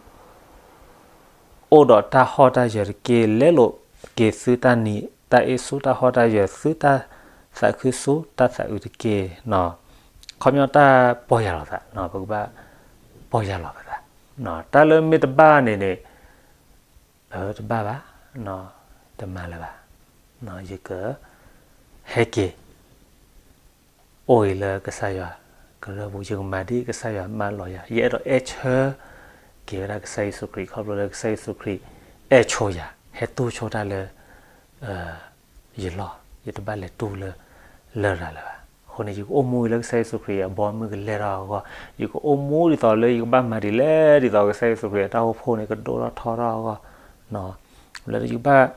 အုး အိၣ်ဒီးတၢ်ဟီၣ်တၢ်ယၢၤတက့ၢ်. လဲလိာ်က့ၤသုတၢ်နံၤတၢ်အ့ဆူတၢ်ဟီၣ်တၢ်ယၢၤ သုတၢ်သးခုဆူတၢ်သးအုးတက့ၢ်. ခီပညီတၢ်ပီၢ်ယၢ်လီၤသး ပကဘၣ် ပီၢ်ယၢ်လီၤပသး တၢ်လၢမ့ၢ်တဘၣ်န့ၣ်န့ၣ် တဘၣ်ဘၣ် တမၤလၢၤဘၣ် ယက ဟဲက့ၤ အိၣ်အံၤလၢကစၢ်ယွၤကရၢပူၤ ယကမၤဒ်ကစၢ်ယွၤမၢလီၤယၤ ယအဲၣ်ဒိးအဲၣ်ဆၢက့ၤဝဲဒၣ်ကစၢ်ယ့ၣ်ၡူးခရံာ် ခီဖျိလၢကစၢ်ယ့ၣ်ၡူးခရံာ် အဲၣ်ဆိယၤ ဟဲတူၢ်ဆိတၢ်လၢ ယလီၢ် ယတဘၣ်လဲၤတူၢ်လၢ လရာ်လၢၤဘၣ်. အဃိန့ၣ် ယကအိၣ်မူလၢကစၢ်ယ့ၣ်ၡူးခရံာ်အဘီအမုၢ်ကလဲၤထီၣ်အဂီၢ် ယကအိၣ်မူဒ်သိးလၢယကဘၣ်မၤဒ်လဲၣ် ဒ်သိးကစၢ်ယ့ၣ်ၡူးခရံာ်အတၢ်အိၣ်ဖှိၣ်န့ၣ် ကဒိၣ်ထီၣ်ထီထီၣ်အဂီၢ် လၢယကဘၣ်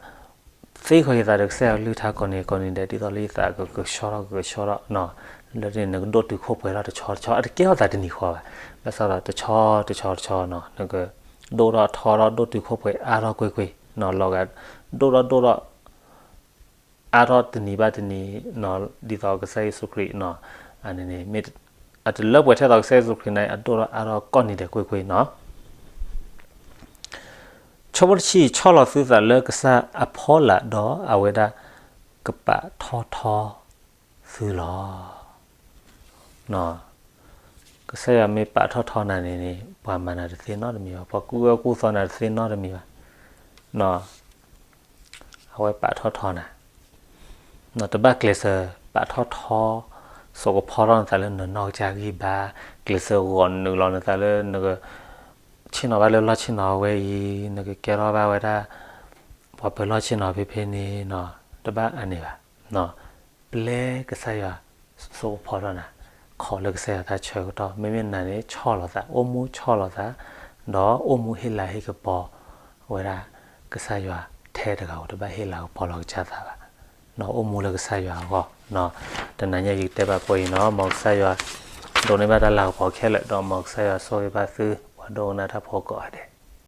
သ့ဃီၤယသးဒီးကစၢ်ယွၤကလုၢ်ကထါကိးနံၤကိးနံၤဒဲး ဒ်သိးလၢယသးကကဆှီထီၣ်ကကဆှီထီၣ် လၢန့ၣ်နကဒိၣ်တုာ်ခိၣ်ပှဲၤထီၣ်တဆီတဆီ အတကဲထီၣ်သးတနံၤဃီဘၣ်. ဘၣ်ဆၣ်ဒီးတဆီတဆီတဆီ နကဒိၣ်ထီၣ်ထီထီၣ်ဒိၣ်တုာ်ခိၣ်ပှဲၤအါထီၣ်ကွ့ၢ်ကွ့ၢ် လီၤဂာ် ဒိၣ်ထီၣ်ဒိၣ်ထီၣ် အါထီၣ်တနံၤဘၣ်တနံၤ ဒ်သိးကစၢ်ယ့ၣ်ၡူးခရံာ် အန့ၣ်န့ၣ် မ့ၢ်အတလၢပှဲၤထဲသိးကစၢ်ယ့ၣ်ၡူးခရံာ်န့ၣ် အဒိၣ်ထီၣ်အါထီၣ်ကိးနံၤဒဲးကွ့ၢ်ကွ့ၢ်နီၤ. ဆိမိၣ်တဆံ ဆီၣ်လီၤသုသးလၢကစၢ်အဖီလာ်ဒီးအဝဲဒၣ်ကပာ်ထီၣ်ထီသုလီၤ. ကစၢ်ယွၤမ့ၢ်ပာ်ထီၣ်ထီနၤန့ၣ်န့ၣ် ပှၤမၤနၤတသ့နီတမံၤဘၣ်, ပှၤကူၣ်အၢကူၣ်သီနၤတသ့နီတမံၤဘၣ်. အဝဲပာ်ထီၣ်ထီနၤ, တဘၣ်ကျဲးစၢးပာ်ထီၣ်ထီ စိာ်ကဖီထီၣ်နသးလၢနနီၢ်ကစၢ်ဂံၢ်ဘါ, ကျဲးစၢးဂီၤနုာ်လီၤနသးလၢနက ဆ့ၣ်နီၤဘၣ်လၢလီၢ်ဆ့ၣ်နီၤဝဲအံၤ, နကကဲထီၣ်ဘၣ်ဝဲဒၣ် ပှၤပၢၤလီၢ်ဆ့ၣ်နီၤဖဲဖဲန့ၣ်, တဘၣ်အန့ၣ်ဘၣ်. ပျဲကစၢ်ယွၤစိာ်ကဖီထီၣ်နၤ, ခိးလၢကစၢ်ယွၤတၢ်ဆၢကတီၢ်, မ့မ့ၢ်နၤန့ၣ် ဆီၣ်လီၤသး, အိၣ်မူဆီၣ်လီၤသး, ဒီးအိၣ်မူဟ့ၣ်လၤဟ့ၣ်ကပီၤဝဲဒၣ် ကစၢ်ယွၤထဲတဂၤဧိၤ တဘၣ်ဟ့ၣ်လၤကပီၤလီၤကစၢ်သးဘၣ်. အိၣ်မူလၢကစၢ်ယွၤအဂီၢ်, တနၤညါယကတဲဘၣ်ပှဲၤအံၤနီၤ, မ်ကစၢ်ယွၤဒိးန့ၢ်ဘၣ်တၢ်လၤကပီၤခဲလၢာ်, ဒီးမ်ကစၢ်ယွၤဆိၣ်ဂ့ၤဘၣ်သု ပှၤဒိကနၣ်တၢ်ဖိကိးဂၤဒဲး.